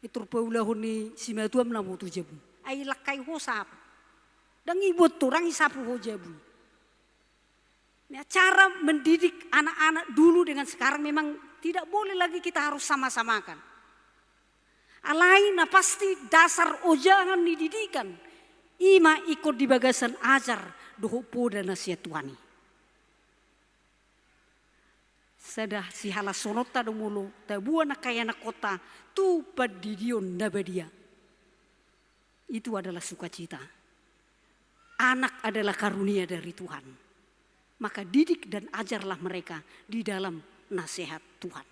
ai tor paulahon ni simatuam nama ho tu jabu. Ai langkai ho sapu. Ndang iboto, ndang isapu ho jabu i." Nah, cara mendidik anak-anak dulu dengan sekarang memang tidak boleh lagi kita harus sama-samakan. Alai na pasti dasar ojahan ni didikan i ma ingkon di bagasan ajar dohot poda na sian Tuhan i. Sada sihalashononta do molo taboan angka ianakkonta tu pandidion na badia. Itu adalah sukacita. Anak adalah karunia dari Tuhan. Maka didik dan ajarlah mereka di dalam nasihat Tuhan.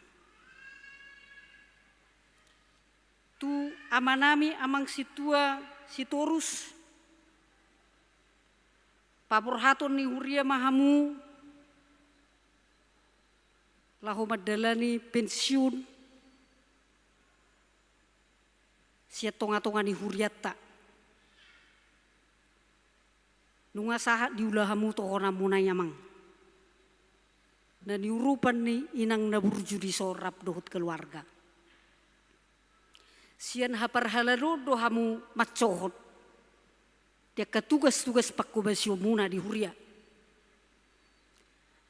Tu amanami, amang sintua Sitorus, paborhaton ni huria ma hamu laho mandalani pensiun sian tonga-tonga ni hurianta. Nunga sahat diula hamu tohonanmuna i, amang, na niurupan ni inang na burju di son rap dohot keluarga. Sian haparhalado do hamu mansohot di angka tugas-tugas pangkobasionmuna di huria.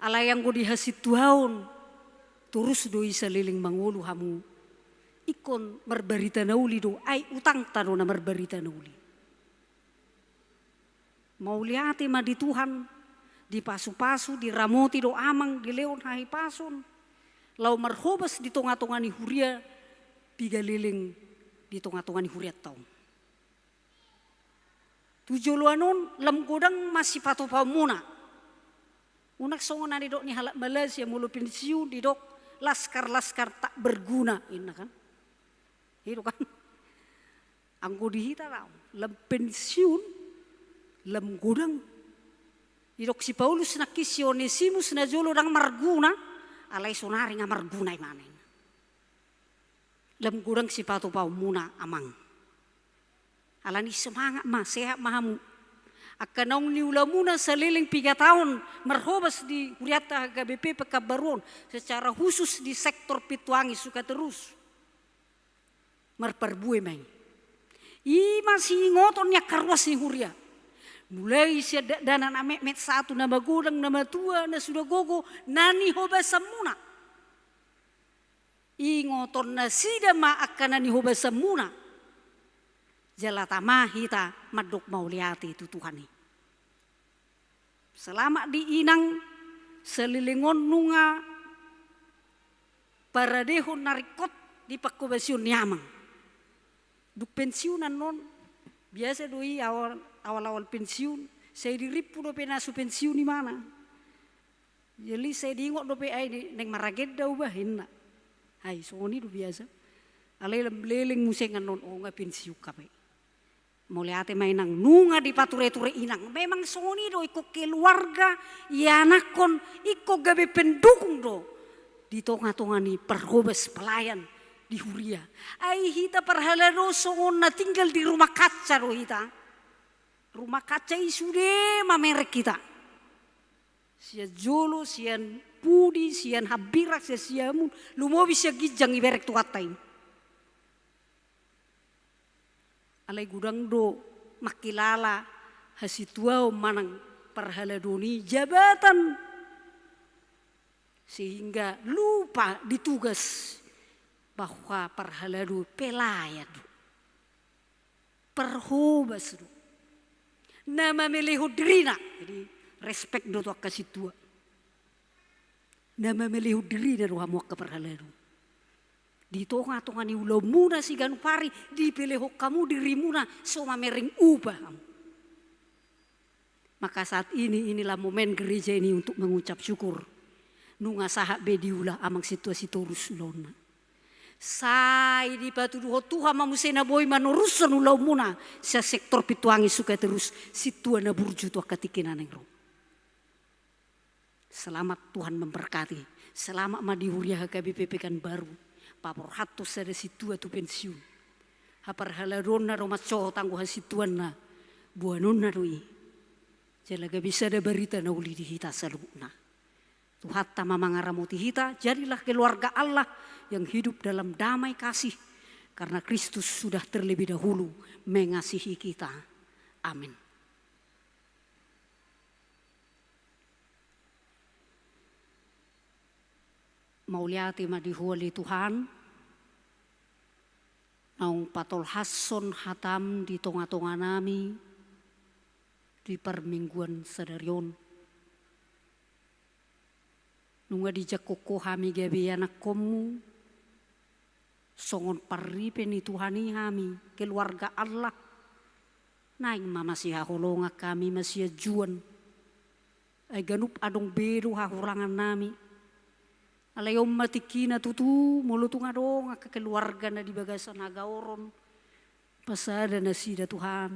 Alai anggo di hasintuaon, torus do i saleleng mangolu hamu ingkon marbarita na uli do, ai utangta do na marbarita na uli. Mauliate ma di Tuhan, dipasu-pasu, diramoti do amang, dilehon hahipason, laho marhobas di tonga-tonga ni huria, piga leleng di tonga-tonga ni hurianta on. Tu joloan on lam godang ma sipatupaonmuna. Unang songon na nidok ni halak Malaysia, molo pensiun didok laskar-laskar tak berguna, inna kan. I do kan. Anggo di hita, lam pensiun, lam godang. Didok si Paulus nangkin si Onesimus na jolo ndang marguna, alai sonari nga marguna i manang. Lam godang sipatupaonmuna, amang. Alani semangat ma, sehat ma hamu. Angka naung niulamuna saleleng piga taon marhobas di hurianta H K B P Pekanbaru on, secara khusus di sektor Pintu Angin Sukaterus. Marparbue ma i. I ma siingoton ni angka ruas ni huria. Mulai sian dakdanak na metmet sahat tu na magodang, na matua, na suda gogo, na nihobasanmuna. Ingoton nasida ma angka na nihobasanmuna. Jala tama hita mandok mauliate tu Tuhan i. Selamat di inang, saleleng on nunga paradehon na ringkot di pangkobasion ni amang. Dung pensiun annon, biasa do i awal, awal-awal pensiun, sai dirimpu dope na so pensiun imana. Jadi sai diingot dope, ai di, naeng maragenda au bah, inna. Ai songon i do biasa. Alai lam leleng muse annon, o nga pensiun hape. Mauliate ma inang, nunga dipature-ture inang. Memang songon i do, ingkon keluarga, ianakhon, ingkon gabe pendukung do di tonga-tonga ni parhobas pelayan di huria. Ai hita parhalado songon na tinggal di rumah kaca do hita. Rumah kaca i sude mamereng hita. Sian jolo, sian pudi, sian hambirang, sian siamun, lumobi sian ginjang ibereng Tuhanta i. Alai godang do mangkilala hasituaon manang parhaladoon i jabatan, sehingga lupa di tugas bahwa parhalado pelayan do, parhobas do, na mamelehon dirina. Jadi respect do tu angka sintua. Na mamelehon dirina do hamu angka parhalado. Di tongatonga ni ulaonmuna siganup ari dipelehon hamu dirimuna so mamereng upah hamu. Maka saat ini, inilah momen gereja ini untuk mengucap syukur. Nunga sahat be diula amang sintua Sitorus ulaonna. Sai dipatuduhon Tuhan ma muse na boi manorushon ulaonmuna sian sektor Pintu Angin Sukaterus, sintua na burju tu angka tingki na naeng ro. Selamat, Tuhan memberkati. Selamat ma di huria H K B P Pekanbaru. Paborhathon sada sintua tu pensiun. Haparhaladoonna do mansohot anggo hasintuanna, boanonna do i. Jala gabe sada barita na uli di hita saluhutna. Tuhanta ma mangaramoti hita, jadilah keluarga Allah yang hidup dalam damai kasih, karena Kristus sudah terlebih dahulu mengasihi kita. Amin. Mauliate ma di Ho ale Tuhan, naung patolhashon hataM di tongatonganami di parmingguan sadari on. Nunga dijangkon Ho hami gabe ianakhonMu, songon parripe ni Tuhan i hami, keluarga Allah. Naeng ma masihaholongan hami, masianjuan. Ai ganup adong be do hahurangannami. Alai on ma tingkina tutu, molo tung adong angka keluarga na di bagasan hagaoron, pasada nasida Tuhan.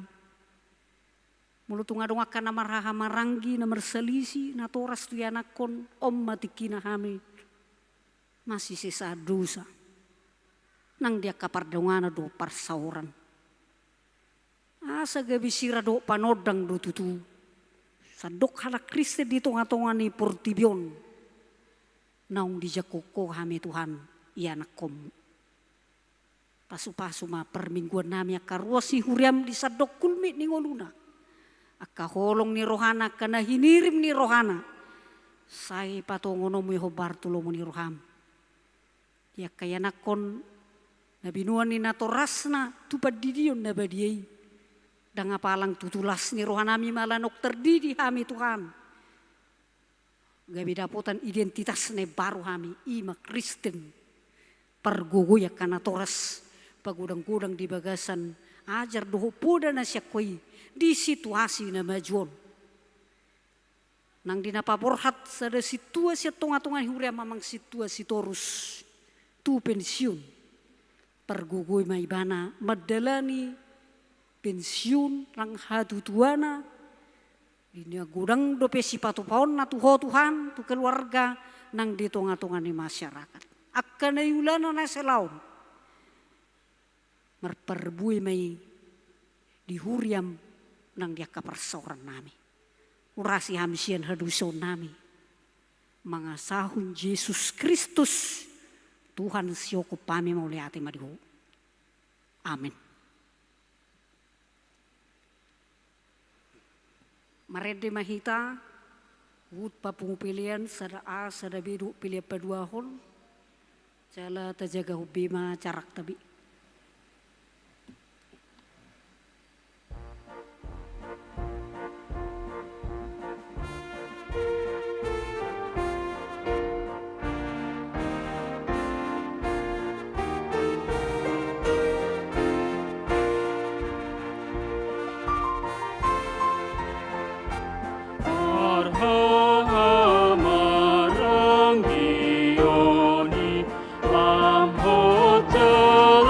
Molo tung adong angka na marhahamaranggi, na marsalisi, natoras tu ianakhon, on ma tingkina hami masisesaan dosa. Nang di angka pardonganan dohot parsaoran. Asa gabe sira dohot panondang do tutu sandok halak Kristen di tongatonga ni portibi on. Naung dijangkon Ho hami Tuhan, ianakhonMu. Pasupasu ma parmingguannami angka ruas ni huriaM di sandok gulmit ni ngoluna, angka holong ni rohana, angka na hinirim ni rohana. Sai patongononMu ia hombar tu lomo ni rohaM di angka ianakhon na binoan ni natorasna tu pandidion na badia i. Ndang apalang tutu las ni rohanami ma ala naung tardidi hami Tuhan. Gabe dapotan identitas na imbaru hami, i ma Kristen. Pargogoi angka natoras, pagodanggodang di bagasan ajar dohot poda na sian Ho i di situasi na maju on. Nang di na paborhat sada sintua sian tongatonga ni huriaM, amang sintua Sitorus, tu pensiun. Pargogoi ma ibana mandalani pensiun nang hatutuana. Di na godang dope sipatupaonna tu Ho Tuhan, tu keluarga, nang di tongatonga ni masyarakat. Angka na iulana na salaon. Marparbue ma i di huriaM nang di angka parsaorannami. Urasi hami sian hadosaonnami. Mangasahon Jesus Kristus, Tuhan siongkop hami, mauliate ma di Ho. Amen. Marende ma hita, huhut papungu pelean sada A, sada B dohot pelean paduahon, jala tajagahon be ma jarakta be. Parhahamaranggion i lam hot jala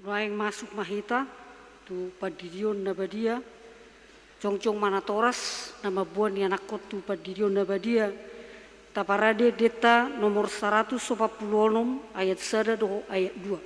Laeng masuk ma hita tu pandidion na badia. Jongjong ma natoras na mamboan ianakhon tu pandidion na badia. Taparade deta nomor saratus opat pulu onom, ayat sada dohot ayat dua.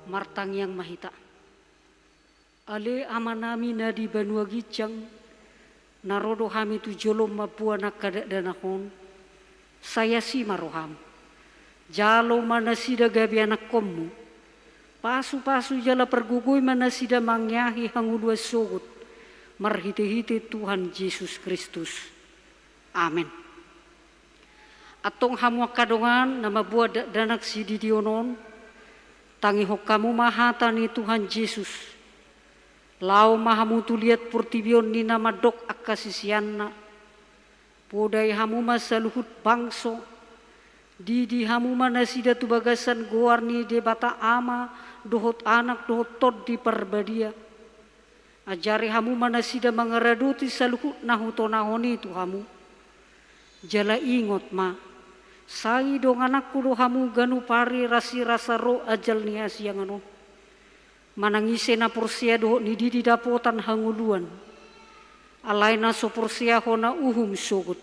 Martangiang ma hita. Ale Amanami na di banua ginjang, na ro do hami tu jolom mamboan angka dakdanak on, sai asi ma roham. Jalo ma nasida gabe anakhonmu. Pasupasu jala pargogoi ma nasida mangeahi hangoluan sogot, marhitehite Tuhan Jesus Kristus. Amen. Antong hamu angka dongan na mamboan dakdanak sididion on, tangihon hamu ma hata ni Tuhan Jesus. Laho ma hamu tu liat portibi on ninna mandok angka siseanna. Podai hamu ma saluhut bangso. Didi hamu ma nasida tu bagasan goar ni Debata Ama, dohot Anak, dohot Tondi Parbadia. Ajari hamu ma nasida mangaradoti saluhut na hutonahon i tu hamu. Jala ingot ma, sai dongananku do hamu ganup ari rasirasa ro ajal ni hasiangan on. Manang ise na porsea dohot ni didi dapotan hangoluan. Alai na so porsea hona uhum sogot.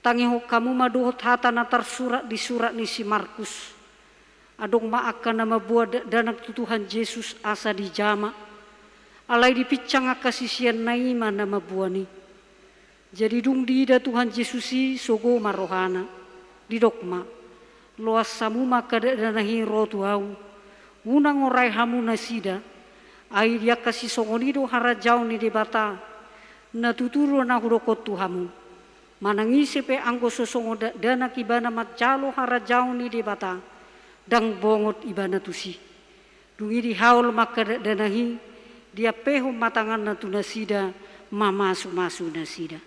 Tangihon hamu ma dohot hata na tarsurat di surat ni si Markus. Adong ma angka na mamboan dakdanak tu Tuhan Jesus asa dijama. Alai dipinsang angka siseanna i ma na mamboan i. Jadi dung diida Tuhan Jesus i sogo ma rohana. Didok ma, loas hamu ma angka dakdanak i ro tu ahu. Unang orai hamu nasida. Ai di angka sisongon i do harajaon ni Debata. Na tutu do na hudokhon tu hamu. Manang ise pe anggo so songon dakdanak ibana manjalo harajaon ni Debata, ndang bongot ibana tusi. Dung i dihaol ma angka dakdanak i, diampehon ma tanganna tu nasida, mamasumasu nasida.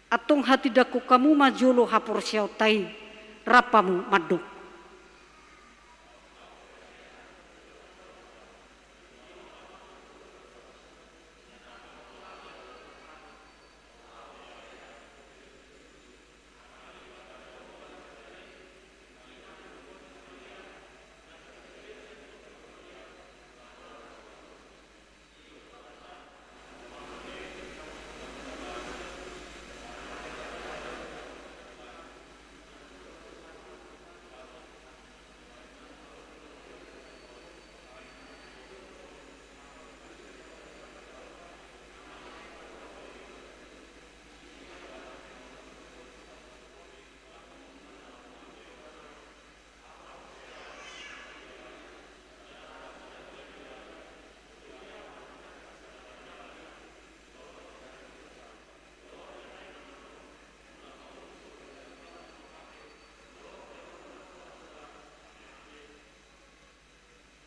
Antong hatindangkon hamu ma jolo haporseaonta i, rap hamu mandok.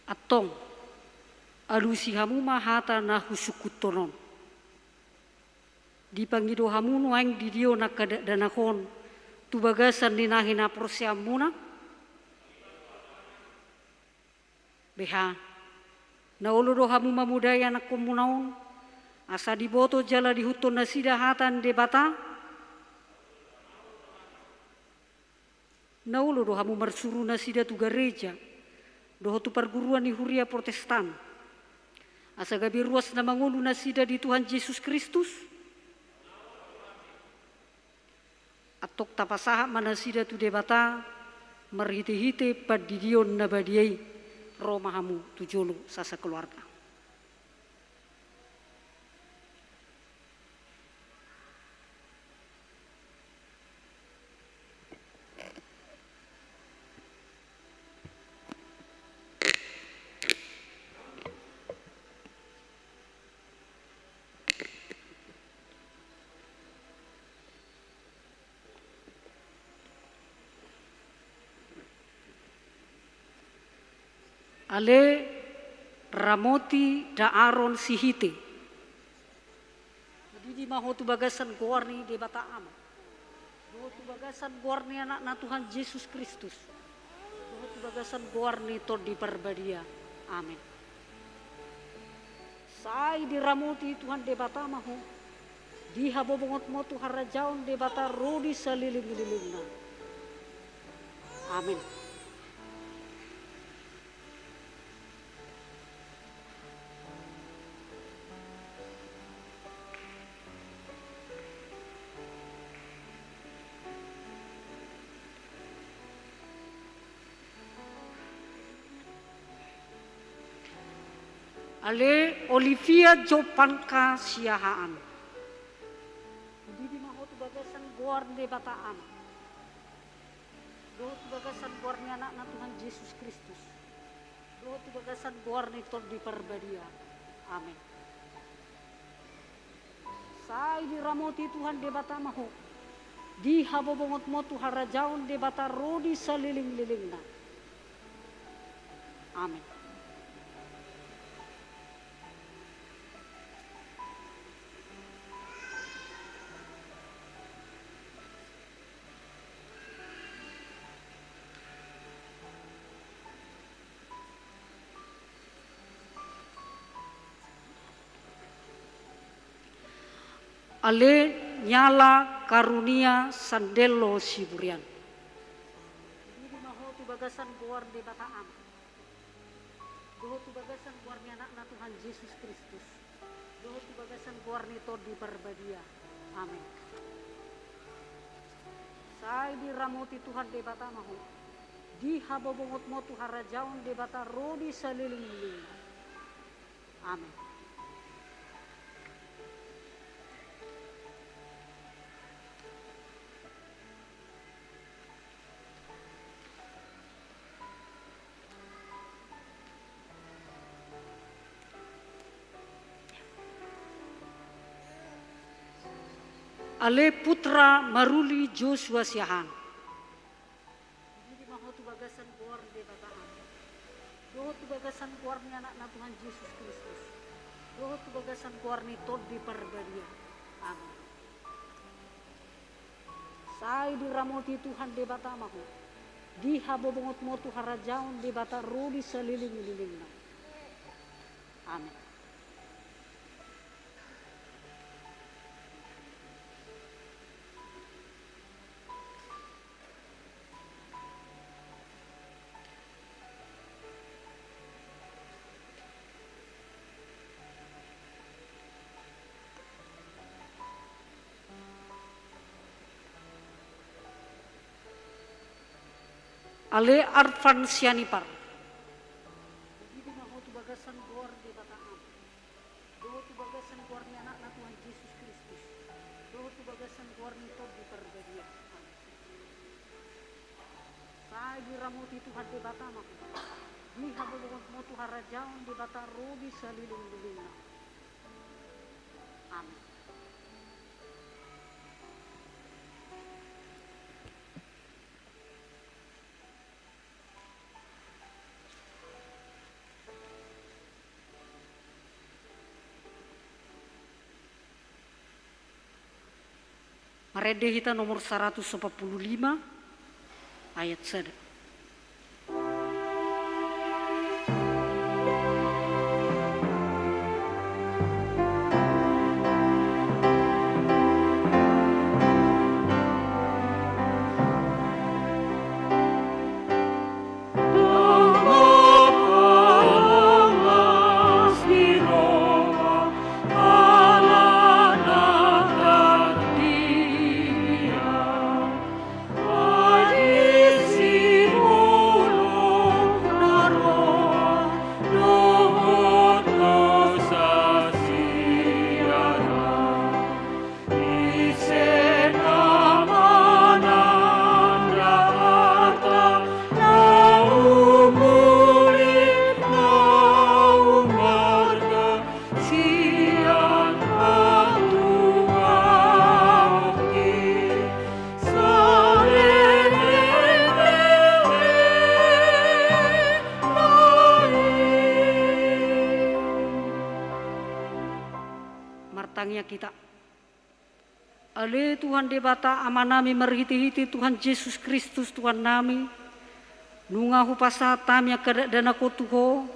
Antong, alusi hamu ma hata na husungkunhon on. Dipangido hamu nuaeng didion angka dakdanak on tu bagasan ni na hinaporseaonmuna? Beha. Na olo do hamu mamodai anakkonmuna on, asa diboto jala diihuthon nasida hata ni Debata? Na olo do hamu marsuru nasida tu gareja dohot tu parguruan ni huria Protestan, asa gabe ruas na mangolu nasida di Tuhan Jesus Kristus? Antong tapasahat ma nasida tu Debata marhitehite pandidion na badia i. Ro ma hamu tu jolo sasakeluarga. Ale Ramoti da Aron Sihite, dididi ma ho tu bagasan goar ni Debata Ama, dohot tu bagasan goar ni Anakna Tuhan Jesus Kristus, dohot tu bagasan goar ni Tondi Parbadia. Amen. Sai diramoti Tuhan Debata ma ho, dihabobongotmo tu harajaon Debata ro di salelenglelengna. Amen. Ale Olivia Jopangka Siahaan, dididi ma ho tu bagasan goar ni Debata Ama, dohot tu bagasan goar ni Anakna Tuhan Jesus Kristus, dohot tu bagasan goar ni Tondi Parbadia. Amen. Sai diramoti Tuhan Debata ma ho, dihabobongotmo tu harajaon Debata ro di salelenglelengna. Amen. Ale Nyala Karunia Sandelo Siburian, dididi ma ho tu bagasan goar ni Debata Ama, dohot tu bagasan goar ni Anakna Tuhan Jesus Kristus, dohot tu bagasan goar ni Tondi Parbadia. Amen. Sai diramoti Tuhan Debata ma ho, dihabobongotmo tu harajaon Debata ro di salelenglelengna. Amen. Ale Putra Maruli Joshua Siahaan, dididi ma ho tu bagasan goar ni Debata Ama, dohot tu bagasan goar ni Anakna Tuhan Jesus Kristus, dohot tu bagasan goar ni Tondi Parbadia. Amen. Sai diramoti Tuhan Debata ma ho, dihabobongotmo tu harajaon Debata ro di salelenglelengna. Amen. Ale Arfan Sianipar, dididi ma ho tu bagasan goar ni Debata Ama, dohot tu bagasan goar ni Anakna Tuhan Jesus Kristus, dohot tu bagasan goar ni Tondi Parbadia. Amen. Sai diramoti Tuhan Debata ma ho, dihabobongotmo tu harajaon Debata ro di salelenglelengna. Amen. Marende hita nomor saratus opat pulu lima, ayat sada. Tangiang hita. Ale Tuhan Debata Amanami, marhitehite Tuhan Jesus Kristus Tuhannami, nunga hupasahat hami angka dakdanak on tu Ho,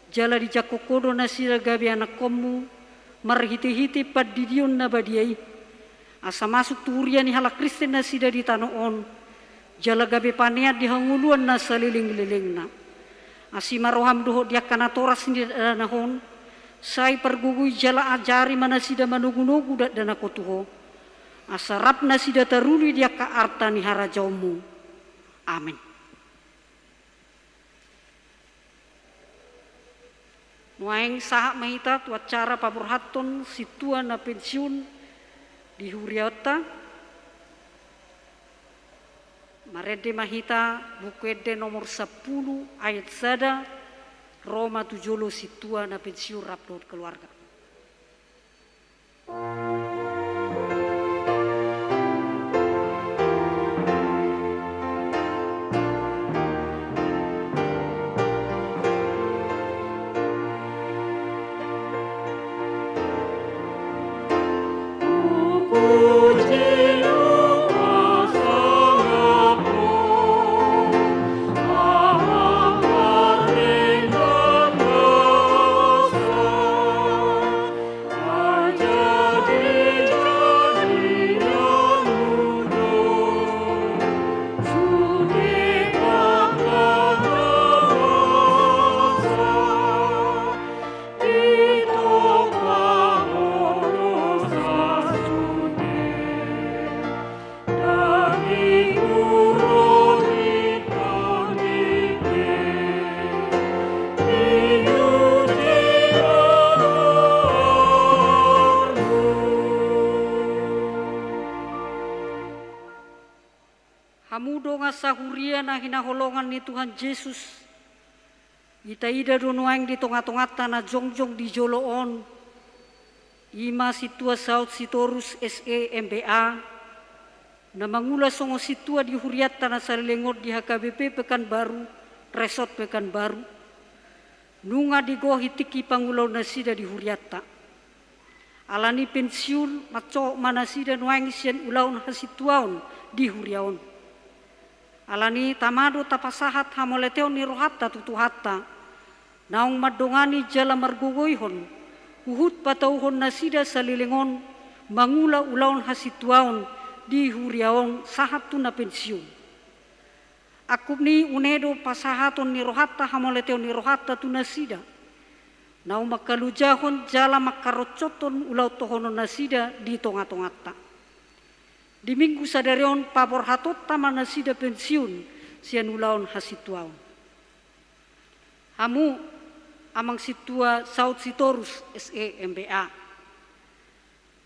jala dijangkon Ho do nasida gabe anakkonmu, marhitehite pandidion na badia i, asa masuk tu huria ni halak Kristen nasida di tano on, jala gabe panean di hangoluan na salelenglelengna. Asi ma roham dohot di angka natoras ni dakdanak on, sai pargogoi jala ajari ma nasida manogunogu dakdanak on tu Ho, asa rap nasida taruli di angka arta ni harajaonmu. Amen. Nuaeng sahat ma hita tu acara paborhathon sintua na pensiun di huriaonta. Marende ma hita Buku Ende nomor sampulu ayat sada, ro ma tu jolo sintua na pensiun rap dohot keluarga. Hamu dongan sahuria na hinaholongan ni Tuhan Jesus, itaida do nuaeng di tongatonganta na jongjong di jolo on, i ma sintua Saud Sitorus, S E, M B A, na mangula songon sintua di hurianta na saleleng on di H K B P Pekanbaru, Resort Pekanbaru. Nunga digohi tingki pangulaon nasida di hurianta. Alani pensiun, mansohot ma nasida nuaeng sian ulaon hasintuaon di huria on. Alani tama do tapasahat hamauliateon ni rohanta tu Tuhanta, naung mandongani jala margogoihon, huhut patauhon nasida saleleng on mangula ulaon hasintuaon di huria on sahat tu na pensiun. Angkup ni i, une do pasahaton ni rohanta hamauliateon ni rohanta tu nasida, naung mangkalojahon jala mangkaroncothon ulaon tohonon nasida di tongatonganta. Di Minggu sadari on paborhatonta ma nasida pensiun sian ulaon hasintuaon. Hamu, Amang Sintua Saud Sitorus, S E, M B A,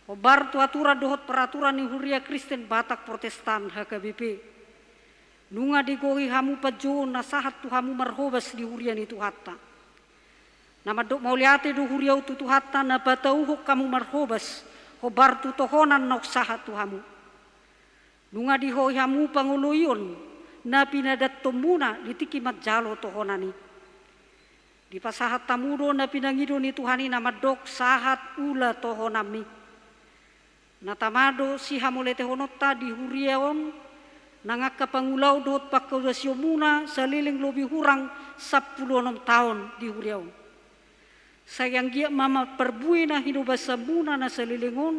hombar tu aturan dohot peraturan ni Huria Kristen Batak Protestan, H K B P, nunga digohi hamu panjouon na sahat tu hamu marhobas di huria ni Tuhanta. Na mandok mauliate do huria on tu Tuhanta na patauhon hamu marhobas, hombar tu tohonan naung sahat tu hamu. Nunga digohi hamu pangoloion na pinadanhonmuna di tingki manjalo tohonan i. Dipasahat hamu do na pinangido ni Tuhan i na mandok sahat ula tohonanmi. Na tama do sihamauliatehononta di huria on, nang angka pangulaon dohot panghobasionmuna saleleng lobi hurang sampulu onom taon di huria on. Sai anggiat ma marparbue na hinobasanmuna na saleleng on,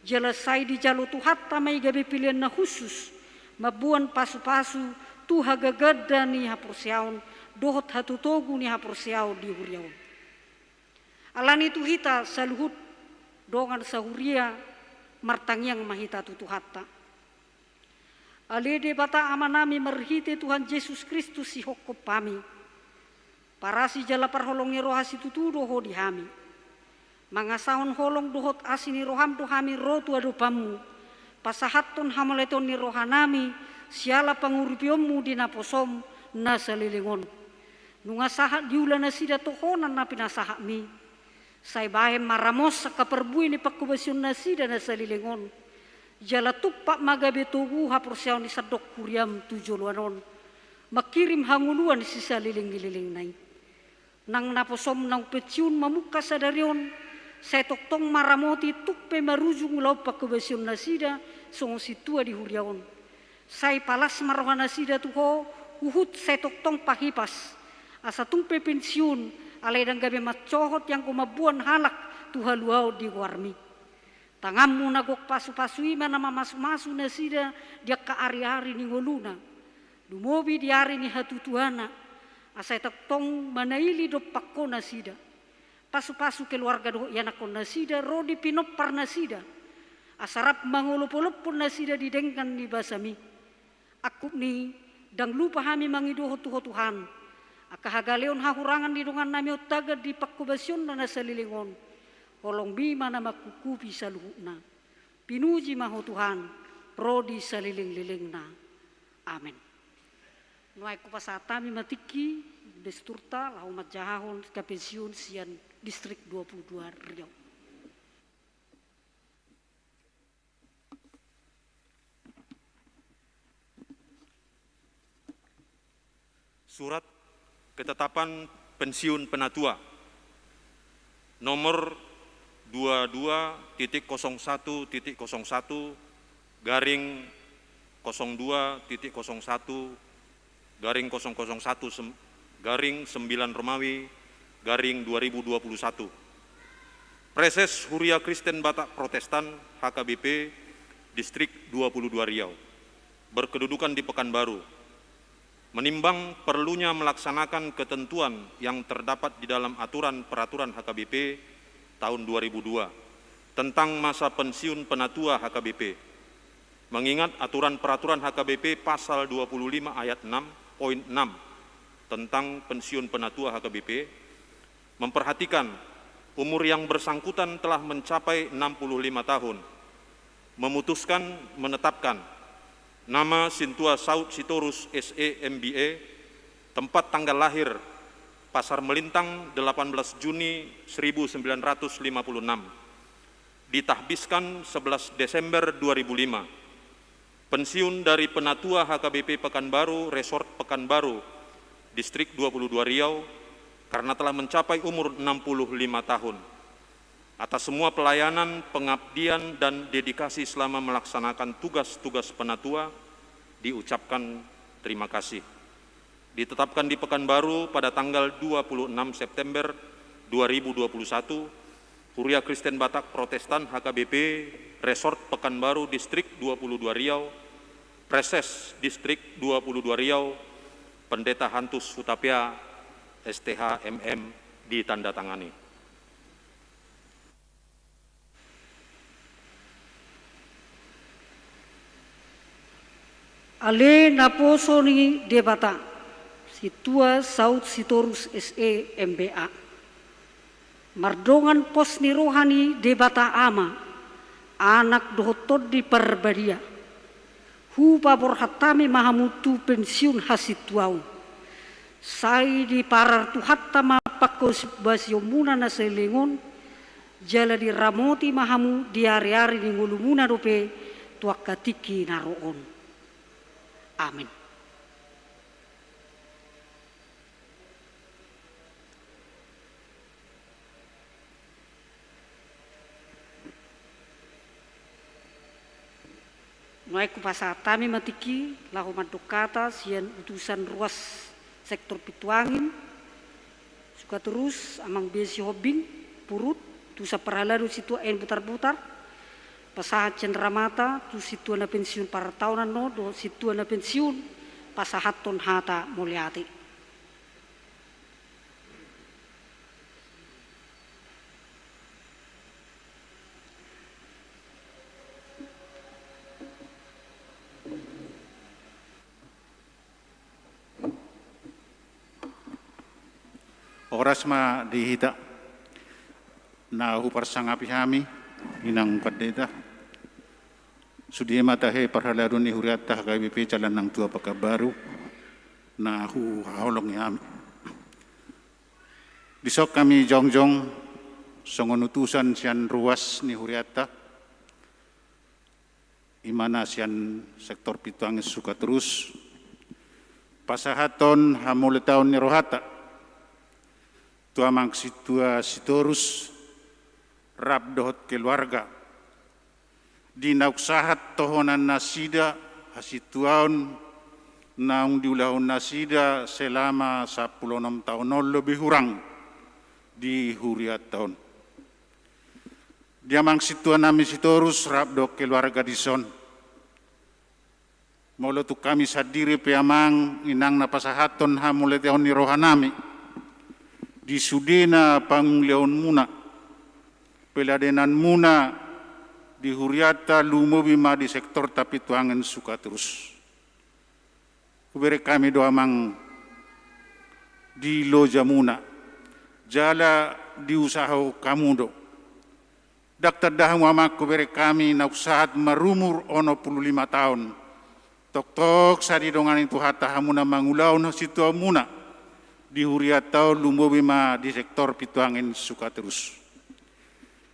jala sai dijalo Tuhanta ma i gabe pelean na hushus, mamboan pasupasu tu hagaganda ni haporseaon dohot hatotogu ni haporseaon di huria on. Alani i tu hita saluhut dongan sahuria, martangiang ma hita tu Tuhanta. Ale Debata Amanami, marhite Tuhan Jesus Kristus sihophop hami, parasi jala parholong ni roha situtu do Ho di hami. Mangasahon holong dohot asi ni roham do hami ro tu adopanmu, pasahathon hamauliateon ni rohanami siala pangurupionmu di naposom na saleleng on. Nunga sahat diula nasida tohonan na pinasahatmi. Sai bahen ma ramos angka parbue ni panghobasion nasida na saleleng on. Jala tumpak ma gabe togu haporseaon ni sandok huriam tu joloan on, mangkirim hangoluan sisaleleng ni lelengna i. Nang naposom naung pensiun mamungka sadari on, Sai tongtong ma ramoti tung pe marujung ulaon panghobasion nasida songon sintua di huria on. Sai palas ma roha nasida tu Ho, huhut sai tongtong pahipas. Asa tung pe pensiun, alai ndang gabe mansohot ianggo mamboan halak tu haluaon di goarMi. TanganMu na gok pasupasu i ma na mamasumasu nasida di angka ariari ni ngoluna. Lumobi di ari ni hatutuana, asa sai tongtong manaili dompak Ho nasida. Pasupasu keluarga dohot ianakhon nasida ro di pinompar nasida. Asa rap mangolopolophon nasida di denggan ni basaMi. Angkup ni i, ndang lupa hami mangidohon tu Ho Tuhan, angka hagaleon hahurangan ni dongannami on tagan di panghobasionna na saleleng on, holongMi ma na manghuhupi saluhutna. Pinuji ma Ho Tuhan, ro di salelenglelengna. Amen. Nuaeng hupasahat hami ma tingki, gesturta laho manjahahon angka pensiun sian Distrik dua puluh dua Riau. Surat ketetapan pensiun penatua nomor dua dua titik kosong satu titik kosong satu garing kosong dua titik kosong satu garing kosong kosong satu sem-, garing sembilan Romawi garing dua ribu dua puluh satu. Praeses Huria Kristen Batak Protestan, H K B P, Distrik dua puluh dua Riau, berkedudukan di Pekanbaru, menimbang perlunya melaksanakan ketentuan yang terdapat di dalam aturan peraturan H K B P tahun dua ribu dua tentang masa pensiun penatua H K B P. Mengingat aturan peraturan H K B P pasal dua puluh lima ayat enam poin enam tentang pensiun penatua H K B P, memperhatikan umur yang bersangkutan telah mencapai enam puluh lima tahun, memutuskan menetapkan nama Sintua Saud Sitorus, S E, M B A, tempat tanggal lahir Pasar Melintang, delapan belas Juni seribu sembilan ratus lima puluh enam, ditahbiskan sebelas Desember dua ribu lima. Pensiun dari Penatua H K B P Pekanbaru, Resort Pekanbaru, Distrik dua puluh dua Riau, karena telah mencapai umur enam puluh lima tahun. Atas semua pelayanan, pengabdian, dan dedikasi selama melaksanakan tugas-tugas penatua, diucapkan terima kasih. Ditetapkan di Pekanbaru pada tanggal dua puluh enam September dua ribu dua puluh satu, Huria Kristen Batak Protestan, H K B P, Resort Pekanbaru, Distrik dua puluh dua Riau, Praeses Distrik dua puluh dua Riau, Pendeta Hantus Hutapea, S T H, M M, ditandatangani. Ale naposo ni Debata, Sintua Saud Sitorus, S E, M B A. Mardongan pos ni roha ni Debata Ama, Anak dohot Tondi Parbadia, hupaborhat hami ma hamu tu pensiun hasintuaon. Sai diparar Tuhanta ma panghobasionmuna na saleleng on, jala diramoti ma hamu di ariari ni ngolumuna dope tu angka tingki na ro on. Amen. Nuaeng hupasahat hami ma tingki laho mandok hata sian utusan ruas sektor Pintu Angin, Sukaturus, Amang Besi Hombing, Purut, tu saparhalado sintua N Butarbutar, pasahat sian ramata tu sintua na pensiun partaonan on dohot sintua na pensiun pasahathon hata mauliate. Horas ma di hita na huparsangapi hami, Inang Pandita. Sude ma tahe parhalado ni hurianta H K B P jala nang tua Pekanbaru na huhaholongi hami. Dison hami jongjong songon utusan sian ruas ni hurianta, i ma na sian sektor Pintu Angin Sukaturus, pasahathon hamauliateon ni rohanta tu Amang Sintua Sitorus, rap dohot keluarga, di naung sahat tohonan nasida hasintuaon naung diulahon nasida selama sampulu onom taon on lebih hurang di hurianta on. Di amang sintua nami Sitorus rap dohot keluarga dison. Molo tung hami sandiri pe amang inang na pasahathon hamauliateon ni roha nami di sudena panguliaonmuna, peladenanmuna di hurianta lumobi ma di sektorta Pintu Angin Sukaturus. Hubereng hami do amang di lojamuna, jala diusahahon hamu do. Ndang tanda hamu amang hubereng hami naung sahat marumur onom pulu lima taon. Toktok sai didongani Tuhanta hamuna mangulahon hasintuaonmuna di hurianta on lumobi ma di sektor Pintu Angin Sukaturus.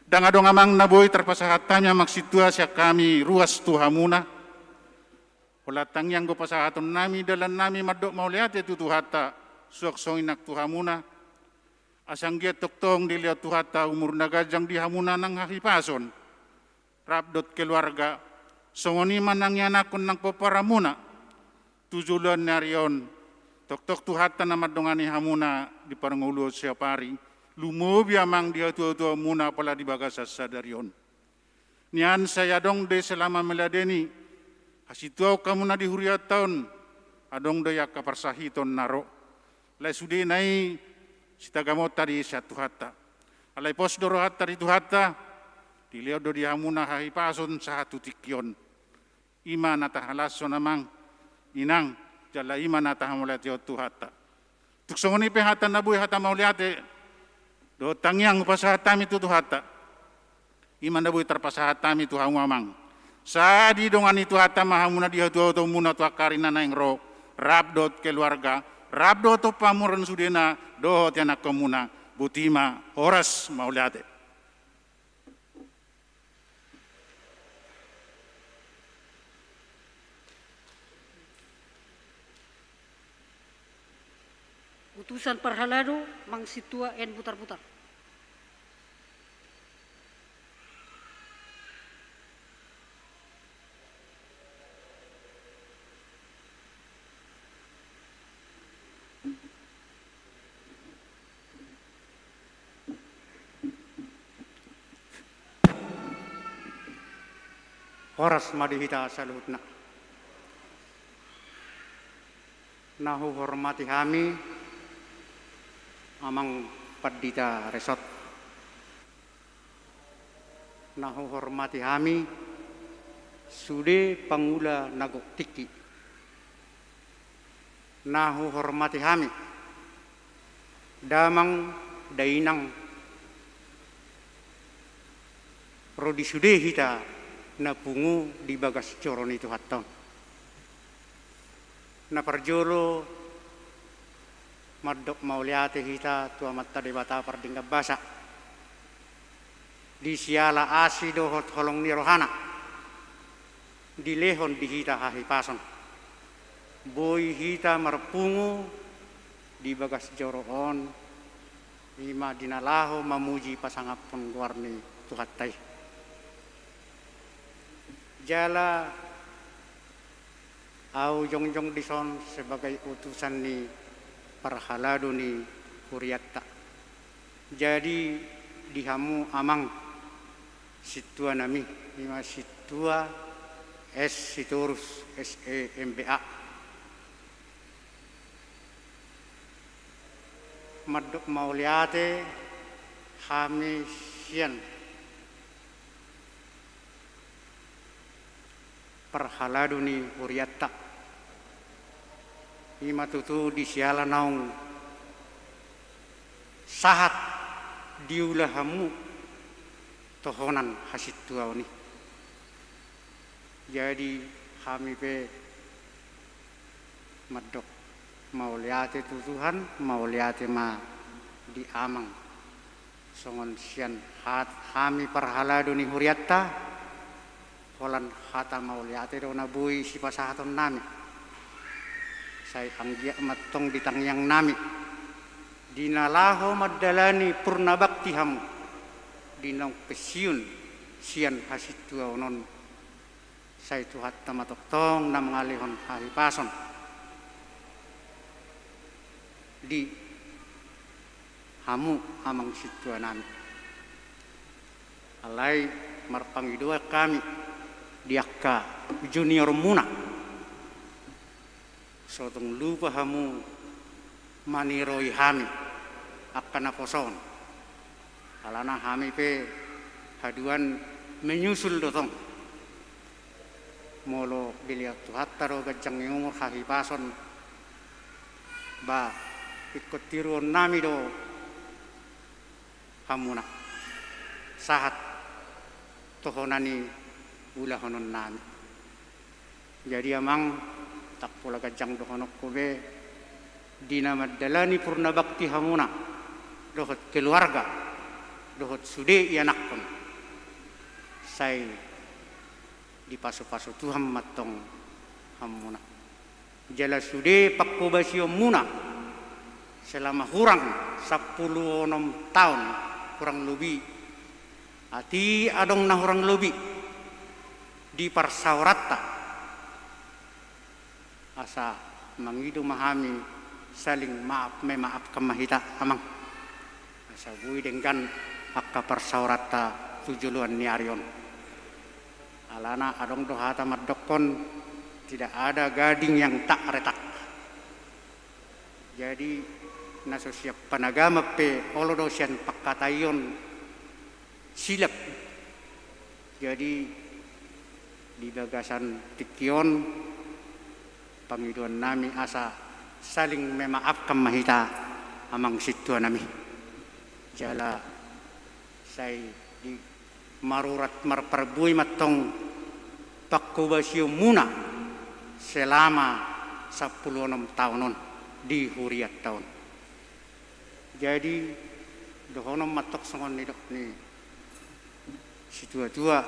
Ndang adong amang na boi tarpasahat hami amang sintua sian hami ruas tu hamuna. Holan tangiang do pasahaton nami dalan nami mandok mauliate tu Tuhanta, suang songon i nang tu hamuna. Asa anggiat tongtong dilehon Tuhanta umur na ganjang di hamuna nang hahipason rap dohot keluarga, songon i ma nang ianakhon nang pomparanmuna tu joloan ni ari on. Toktok Tuhanta na mandongani hamuna di parngoluon siapari, lumobi amang di hatuatuaonmuna apala di bagasan sadari on. Nian sai adong do i selama meladeni hasintuaon hamuna di hurianta on, adong do i angka parsahiton na ro. Alai sudena i sitagamon tadi sian Tuhanta. Alai pos do rohanta di Tuhanta, dilehon do di hamuna hahipason sahat tu tingki on. I ma na tahalashon amang, inang, jala i ma na tahamauliatehon Tuhanta. Tung songon i pe hata na boi hata mauliate dohot tangiang hupasahat hami tu Tuhanta, i ma na boi tarpasahat hami tu hamu amang. Sai didongani Tuhanta ma hamuna di hatuatuaonmuna tu angka ari na naeng ro, rap dohot keluarga, rap dohot pamoruon sudena dohot ianakhonmuna. Botima, horas mauliate. Utusan parhalado, amang sintua N Butarbutar. Horas ma di hita saluhutna. Na huhormati hami amang pandita resort. Na huhormati hami sude pangula na gok tingki. Na huhormati hami damang dainang ro di sude hita na pungu di bagas joro ni Tuhanta on. Na parjolo mandok mauliate hita tu Amanta Debata pardenggan basa di siala asi dohot holong ni rohana dilehon di hita hahipason. Boi hita marpungu di bagas joro on, i ma di na laho mamuji pasangaphon goar ni Tuhanta i. Jala ahu jongjong dison sebagai utusan ni parhalado ni hurianta. Jadi di hamu amang sintua nami, i ma sintua S Sitorus S E M B A. Mandok mauliate hami sian parhalado ni hurianta. I ma tutu di siala naung sahat diula hamu tohonan hasintuaon i. Jadi hami pe mandok mauliate tu Tuhan, mauliate ma di amang. Songon sian hat-, hami parhalado ni hurianta, holan hata mauliate do na boi sipasahaton nami. Sai anggiat ma tong di tangiang nami, di na laho mandalani purna bakti hamu, di naung pensiun sian hasintuaon on, sai Tuhanta ma tongtong na mangalehon hahipason di hamu amang sintuanami. Alai marpangidoan hami di angka juniormuna, so tung lupa hamu maniroi hami angka naposo on. Alana hami pe haduan menyusul do tong. Molo dilehon Tuhanta do ganjang ni umur, hahipason, ba ingkon tiruonnami do hamuna sahat tu hona ni ulahononnami. Jadi amang, ndang pola ganjang dohononku be, di na mandalani purna bakti hamuna dohot keluarga dohot sude ianakhon, sai dipasupasu Tuhan ma tong hamuna. Jala sude panghobasionmuna selama hurang sampulu onom taon, hurang lobi, atik adong na hurang lobi di parsaoranta, asa mangido ma hami saling maaf memaafkan ma hita amang, asa boi denggan angka parsaoranta tu joloan ni ari on. Alana adong do hata mandokkon, tidak ada gading yang tak retak. Jadi na so sian panagaman pe olo do sian pangkataion silap. Jadi di bagasan tingki on, pangidoannami asa saling memaafkan ma hita amang sintuanami. Jala sai di marurat marparbue ma tong panghobasionmuna selama sampulu onom taon on di hurianta on. Jadi dohonon ma tong songon nidok ni situatua: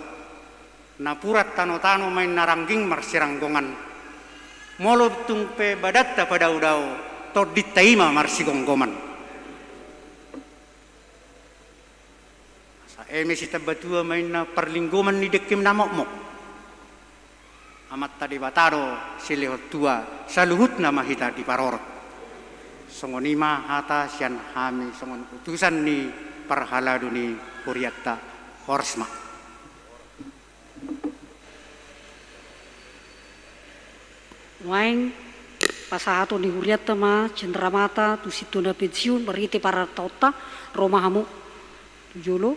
Napuran tanotano ma inna rangging marsiranggongan. Molo tung pe badanta padaodao, tondinta i ma marsigomgoman. Asa eme sitambatua ma inna parlinggoman ni dengke na mokmok. Amanta Debata do silehon tua, saluhutna ma hita diparorot. Songon i ma hata sian hami songon utusan ni parhalado ni hurianta. Horas ma. Nuaeng pasahaton ni hurianta ma cenderamata tu sintua na pensiun marhite pararatonta. Ro ma hamu tu jolo.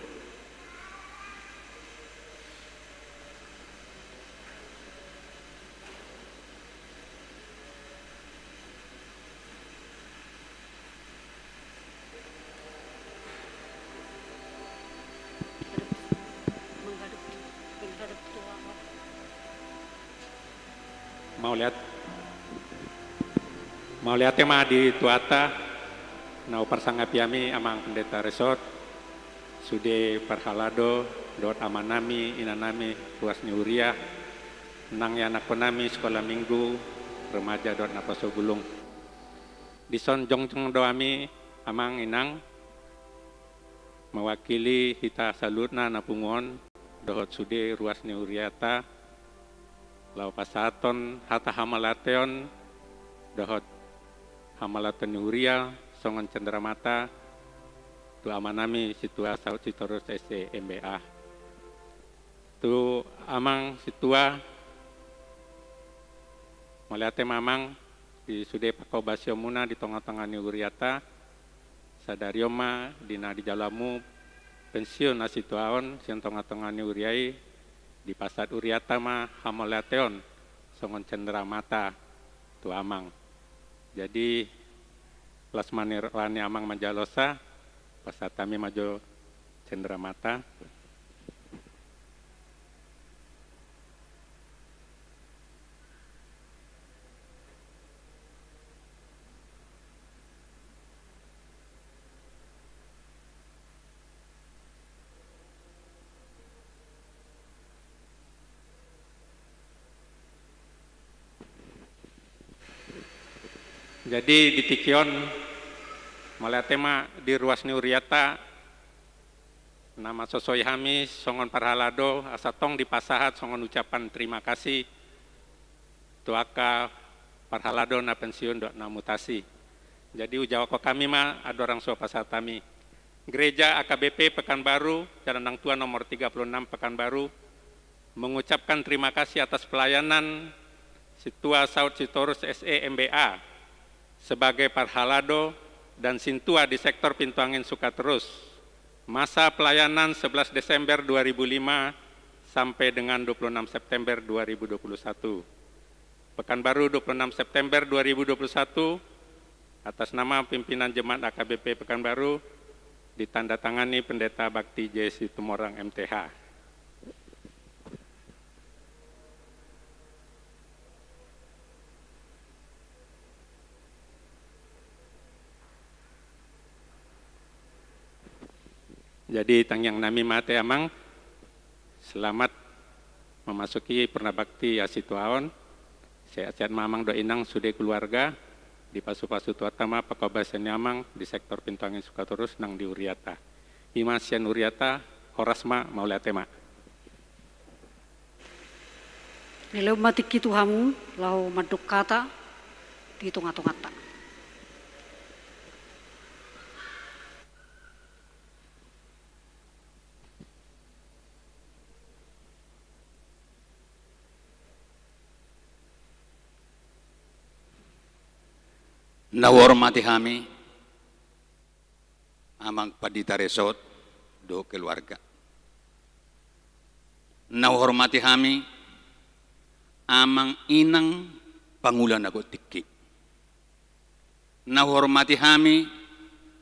Mauliat. Mauliate ma di Tuhanta, na huparsangapi hami amang pendeta resort, sude parhalado, dohot amanami, inanami, ruas ni huria, nang ianakhonnami sikola minggu, remaja dohot naposo bulung. Dison jongjong do hami amang inang, mewakili hita saluhutna na pungu on dohot sude ruas ni hurianta, laho pasahathon hata hamauliateon dohot hamauliateon ni huria songon cenderamata tu amanami Sintua Saud Sitorus, S C, M B A. Tu amang sintua, mauliate ma amang di sude panghobasionmuna di tongatonga ni hurianta. Sadari on ma di na dijalo hamu pensiun na sintua on sian tongatonga ni huria i, dipasahat hurianta ma hamauliateon songon cenderamata tu amang. Jadi las ma ni roha ni amang manjalosa, pasahat hami ma jo cenderamata. Jadi di tingki on, mauliate ma di ruas ni hurianta, Na mansosoi hami songon parhalado, asa tong dipasahat songon ucapan terima kasih tu angka parhalado na pensiun dohot na mutasi. Jadi hujawab hami ma andorang so pasahat hami. Gereja A K B P Pekanbaru, Jalan Nang Tua nomor tiga puluh enam Pekanbaru, mengucapkan terima kasih atas pelayanan Sintua Saud Sitorus S E M B A sebagai parhalado dan sintua di sektor Pintu Angin Sukaterus. Masa pelayanan sebelas Desember dua ribu lima sampai dengan dua puluh enam September dua ribu dua puluh satu. Pekanbaru, dua puluh enam September dua ribu dua puluh satu, atas nama pimpinan Jemaat A K B P Pekanbaru, ditandatangani Pendeta Bakti J Situmorang M T H. Jadi tangiang nami ma ate amang, selamat memasuki purna bakti hasituaon. Sehat-sehat ma amang dohot inang sude keluarga, dipasu-pasu Tuhanta ma panghobasan ni amang di sektor Pintu Angin Sukaterus nang di huriata. I ma sian huriata, horas ma, mauliate ma. Dilehon ma tingki tu hamu laho mandok hata di tonga-tonganta. Na huhormati hami Amang Pandita Resot dohot keluarga. Na huhormati hami Amang Inang Pangula na gok tingki. Na huhormati hami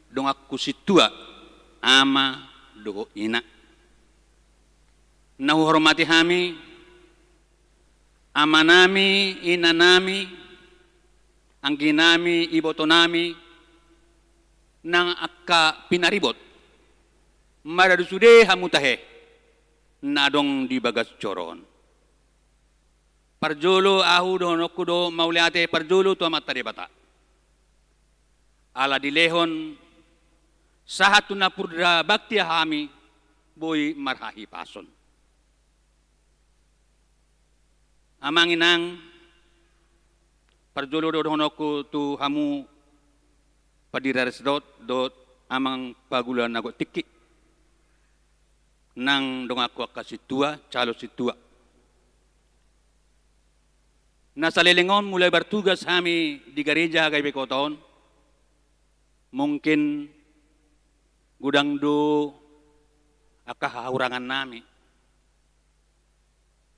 donganku sintua, ama dohot ina. Na huhormati hami amanami, inanami, angginami, ibotonami, nang angka pinaribot, maradu sude hamu tahe na adong di bagas joro on. Parjolo ahu dohononku do mauliate parjolo tu Amanta Debata. Ala dilehon sahat tu na purna bakti hami boi marhahipason. Amang Inang, parjolo do dohononku tu hamu Pandita Resot dohot Amang Pangula na gok tingki. Nang donganku angka sintua, calon sintua. Na saleleng on mulai bertugas hami di gareja H K B P Kota on, mungkin godang do angka hahurangannami,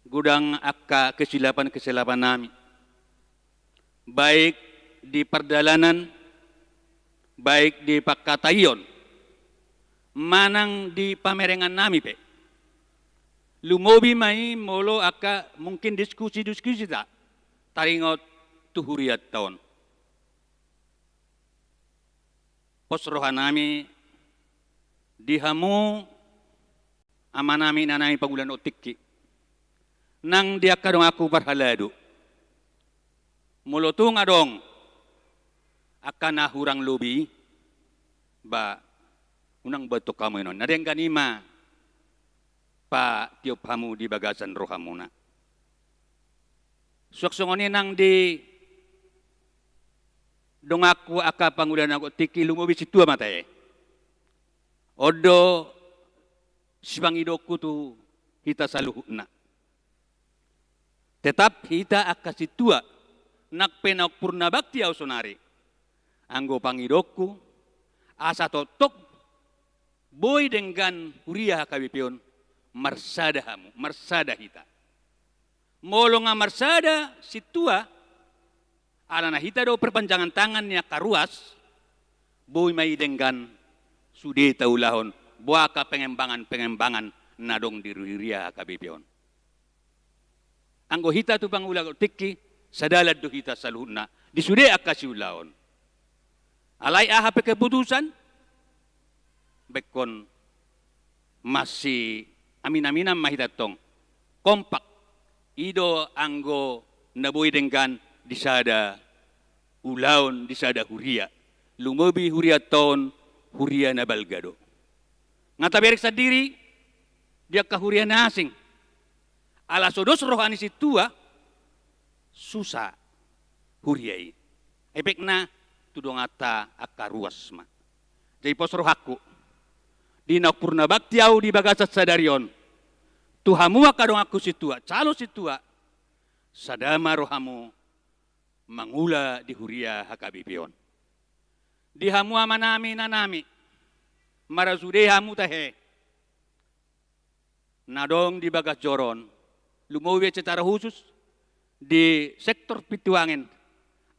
godang angka kesilapan-kesilapannami, baik di pardalanan, baik di pangkataion, manang di pamerengannami pe. Lumobi ma i molo angka mungkin diskusi-diskusita taringot tu hurianta on. Pos rohanami di hamu amanami, inanami Pangula na gok tingki, nang di angka donganku parhalado. Molo tung adong angka na hurang lobi, ba unang boanhon hamu inon, na denggan i ma patiop hamu di bagasan rohamuna. Suang songon i nang di donganku angka Pangula na gok tingki, lumobi sintua ma tahe. On do sipangidoonku tu hita saluhutna. Tetap hita angka sintua, nang pe naung purna bakti ahu saonari, anggo pangidoonku asa tongtong boi denggan huria H K B P on marsada hamu, marsada hita. Molo nga marsada sintua, alana hita do perpanjangan tangan ni angka ruas, boi ma i denggan sude taulahon, boha angka pengembangan-pengembangan na adong di huria H K B P on. Anggo hita tu Pangula na gok tingki, sadalan do hita saluhutna di sude angka siulaon. Alai aha pe keputusan, ba ingkon masiamin-aminan ma hita tong. Kompak, i do anggo na boi denggan di sada ulaon, di sada huria. Lumobi hurianta on huria na balga do. Nga taberek sandiri di angka huria na asing. Ala so dos roha ni sintua, susa huria i. Epekna tu donganta angka ruas ma. Jadi pos rohangku, di na umpurna bakti au di bagasan sadari on, tu hamu angka donganku sintua, calon sintua, sada ma rohamu mangula di huria H K B P on. Di hamu amanami nanami, marasude hamu tahe na adong di bagas joro on, lumobi secara khusus di sektor Pintu Angin,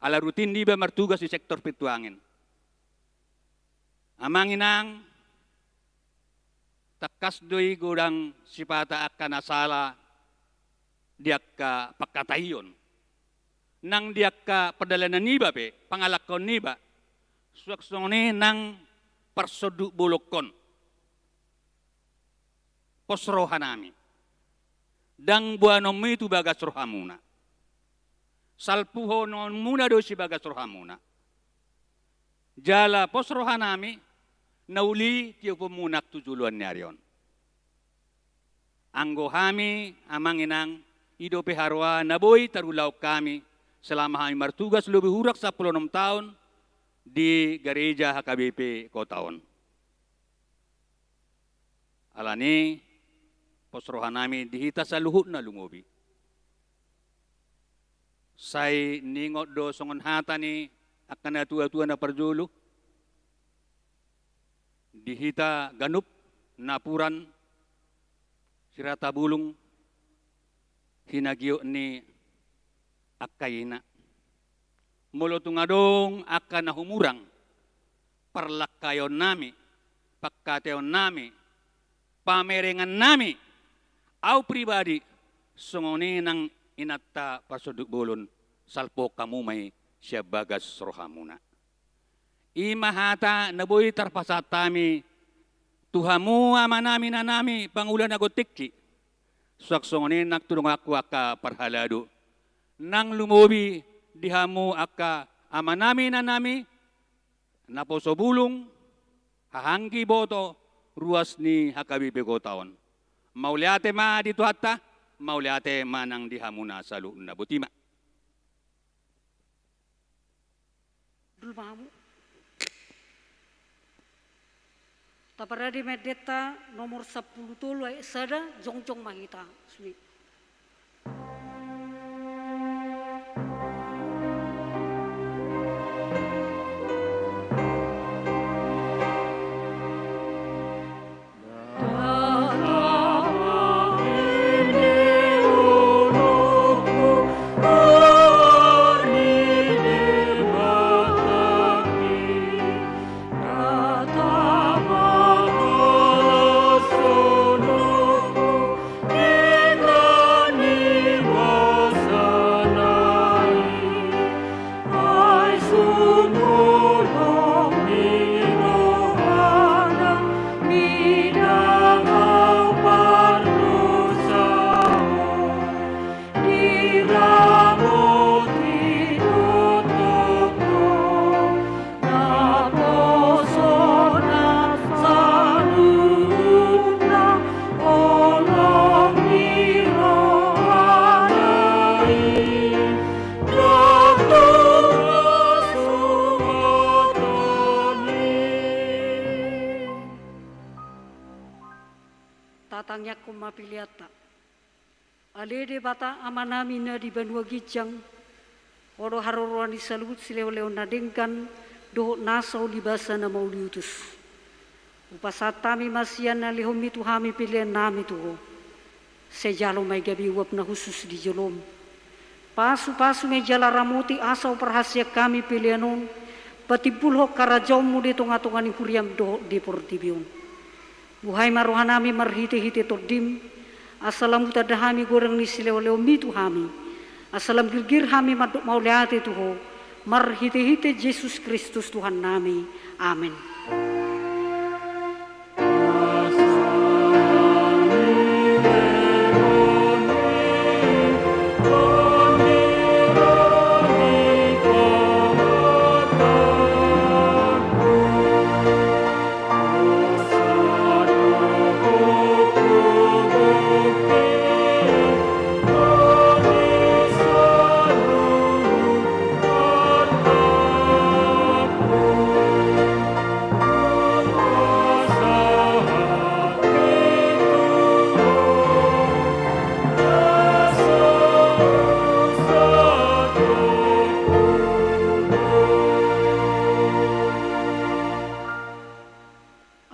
ala rutin niba martugas di sektor Pintu Angin. Amang inang, tangkas do i godang sipata angka na sala di angka pangkataion. Nang di angka pardalanan niba pe, pangalangkaon niba, suang songon i nang parsonduk bolongkon. Pos rohanami. Ndang boanonmu i tu bagas rohamuna. Salpuhononmuna do i sibagas rohamuna. Jala pos rohanami, na uli tioponmuna tu joloan ni ari on. Anggo hami, amang inang, i dope haroa na boi tarulahon hami, selama hami martugas lobi hurang sampulu onom taon di gareja H K B P Kota on. Alani, pos rohanami di hita saluhutna lumobi. Sai niingot do songon hata ni angka natuatua na parjolo, di hita ganup napuran sirata bulung hinagiot ni angka ina. Molo tung adong angka na humurang parlangkaionnami, pangkataionnami, pamerengannami, au pribadi, songon i nang inanta parsonduk bolon, salpuhon hamu ma i sian bagas rohamuna. I ma hata na boi tarpasahat hami tu hamu amanami nanami pangula na gontikhi. Suang songon i nang tu donganku angka parhalado. Nang lumobi di hamu angka amanami nanami, naposo bulung, hahaanggi iboto, ruas ni H K B P Kota on. Mauliate ma di Tuhanta, mauliate ma nang di hamuna saluhutna, botima. Dul ma hamu. Taparade ma endenta nomor sampulu tolu ayat sada, jongjong ma hita. Suni. Tatangiangkon ma peleanta. Ale Debata Amanami na di banua ginjang, Ho do haroroan ni saluhut silehonlehon na denggan dohot nasa uli basa na mauliutus. Hupasahat hami ma sian na nilehonMi tu hami peleannami tu Ho. Sai jalo ma i gabe uap na hushus di joloM. Pasupasu ma i jala ramoti asa huparhaseang hami pelean on patimbulhon harajaonMu di tongatonga ni huriaM dohot di portibi on. Buhai ma rohanami marhitehite TondiM, asa lam hutanda hami godang ni silehonlehonMi tu hami, asa lam girgir hami mandok mauliate tu Ho, marhitehite Jesus Kristus Tuhannami. Amen.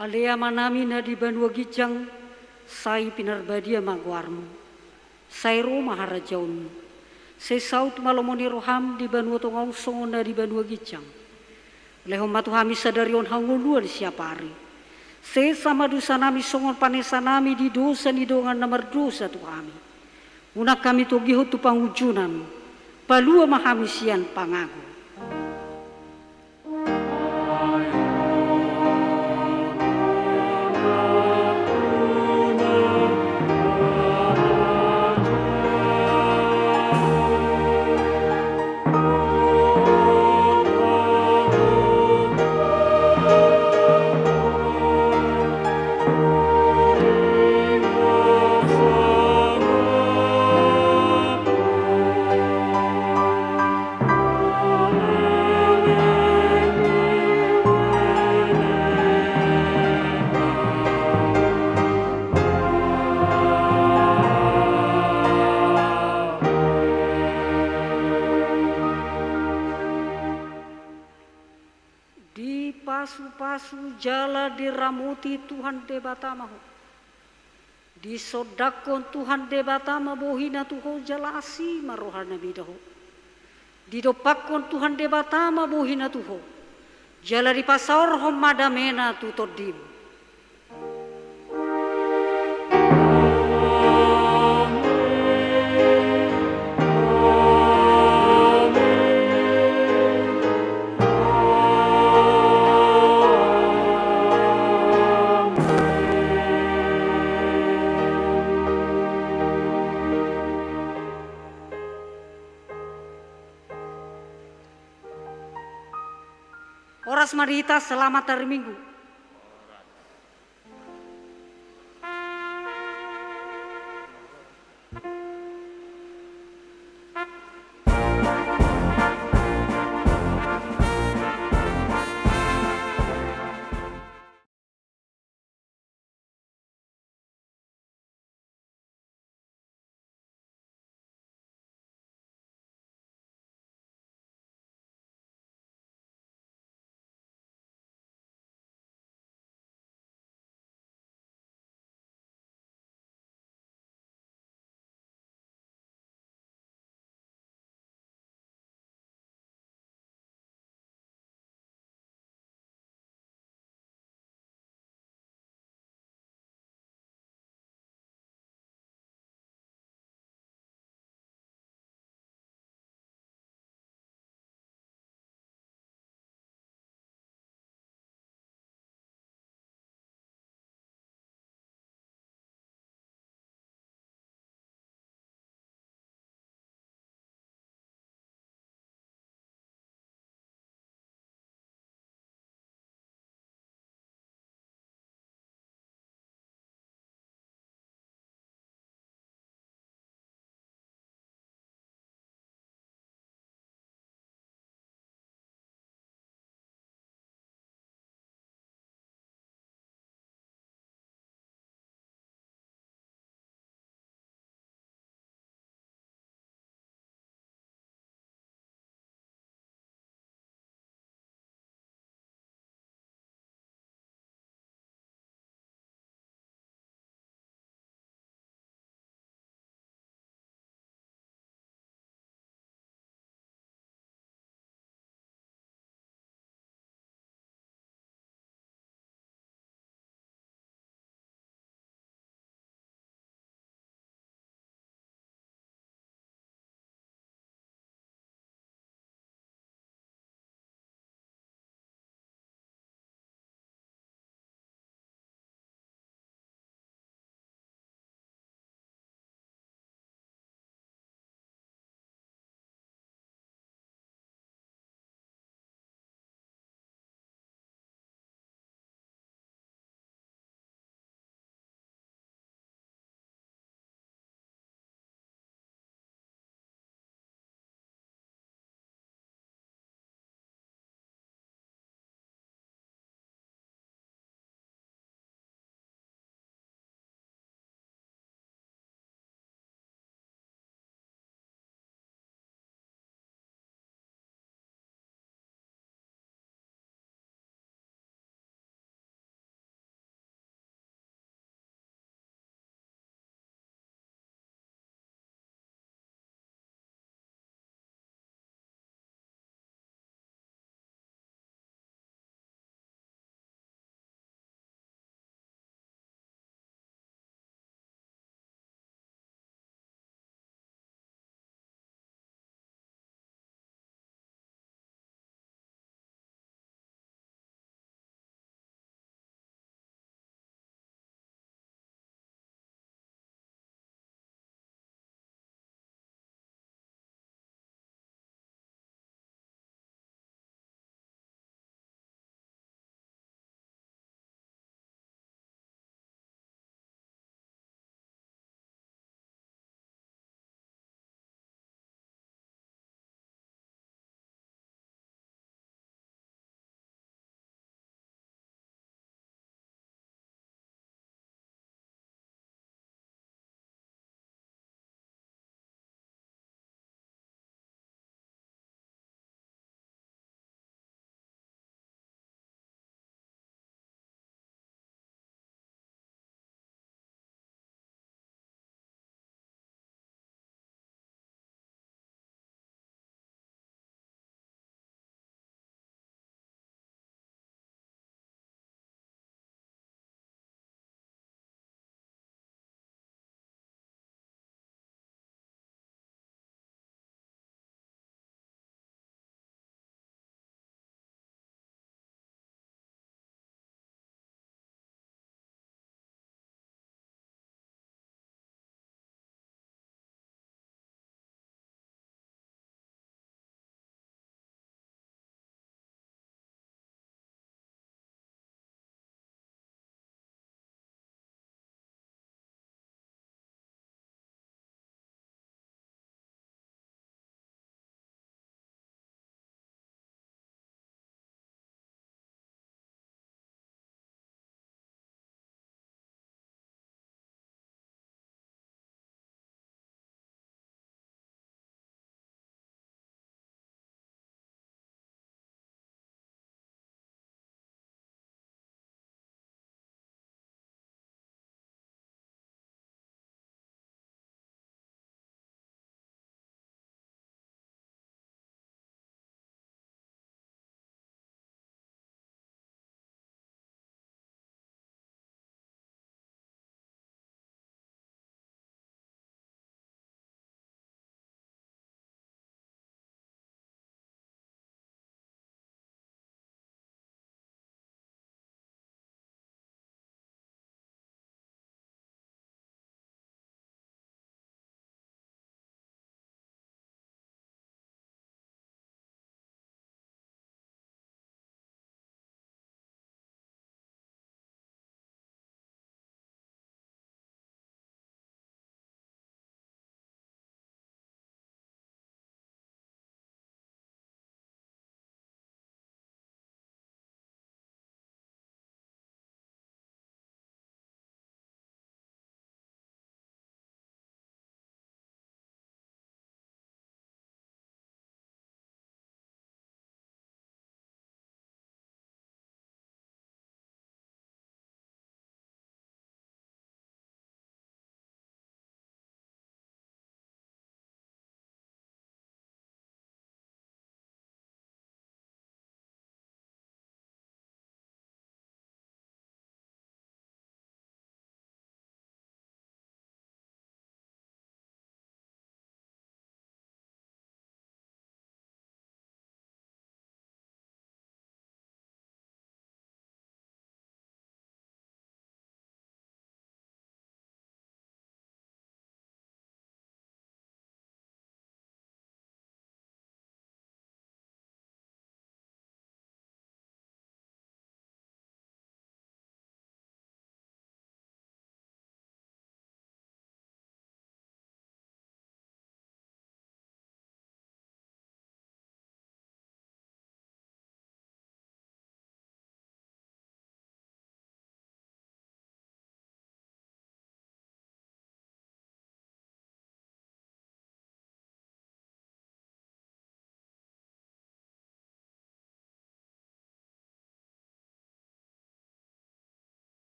Ale Amanami na di banua ginjang, sai pinarbadia ma goarmu. Sai ro ma harajaonmu. Sai saut ma lomo ni roham di banua tonga on songon na di banua ginjang. Lehon ma tu hami sadari on hangoluan siapari. Sesa ma dosanami songon panesanami di dosa ni dongan na mardosa tu hami. Unang hami togihon tu pangunjunan, palua ma hami sian pangago. Dipasupasu jala diramoti Tuhan Debata ma ho. Disondangkon Tuhan Debata ma bohina tu ho jala asi ma rohana mida ho. Didompakkon Tuhan Debata ma bohina tu ho, jala dipasaorhon ma damena tu tondim. Horas ma di hita, selamat hari Minggu.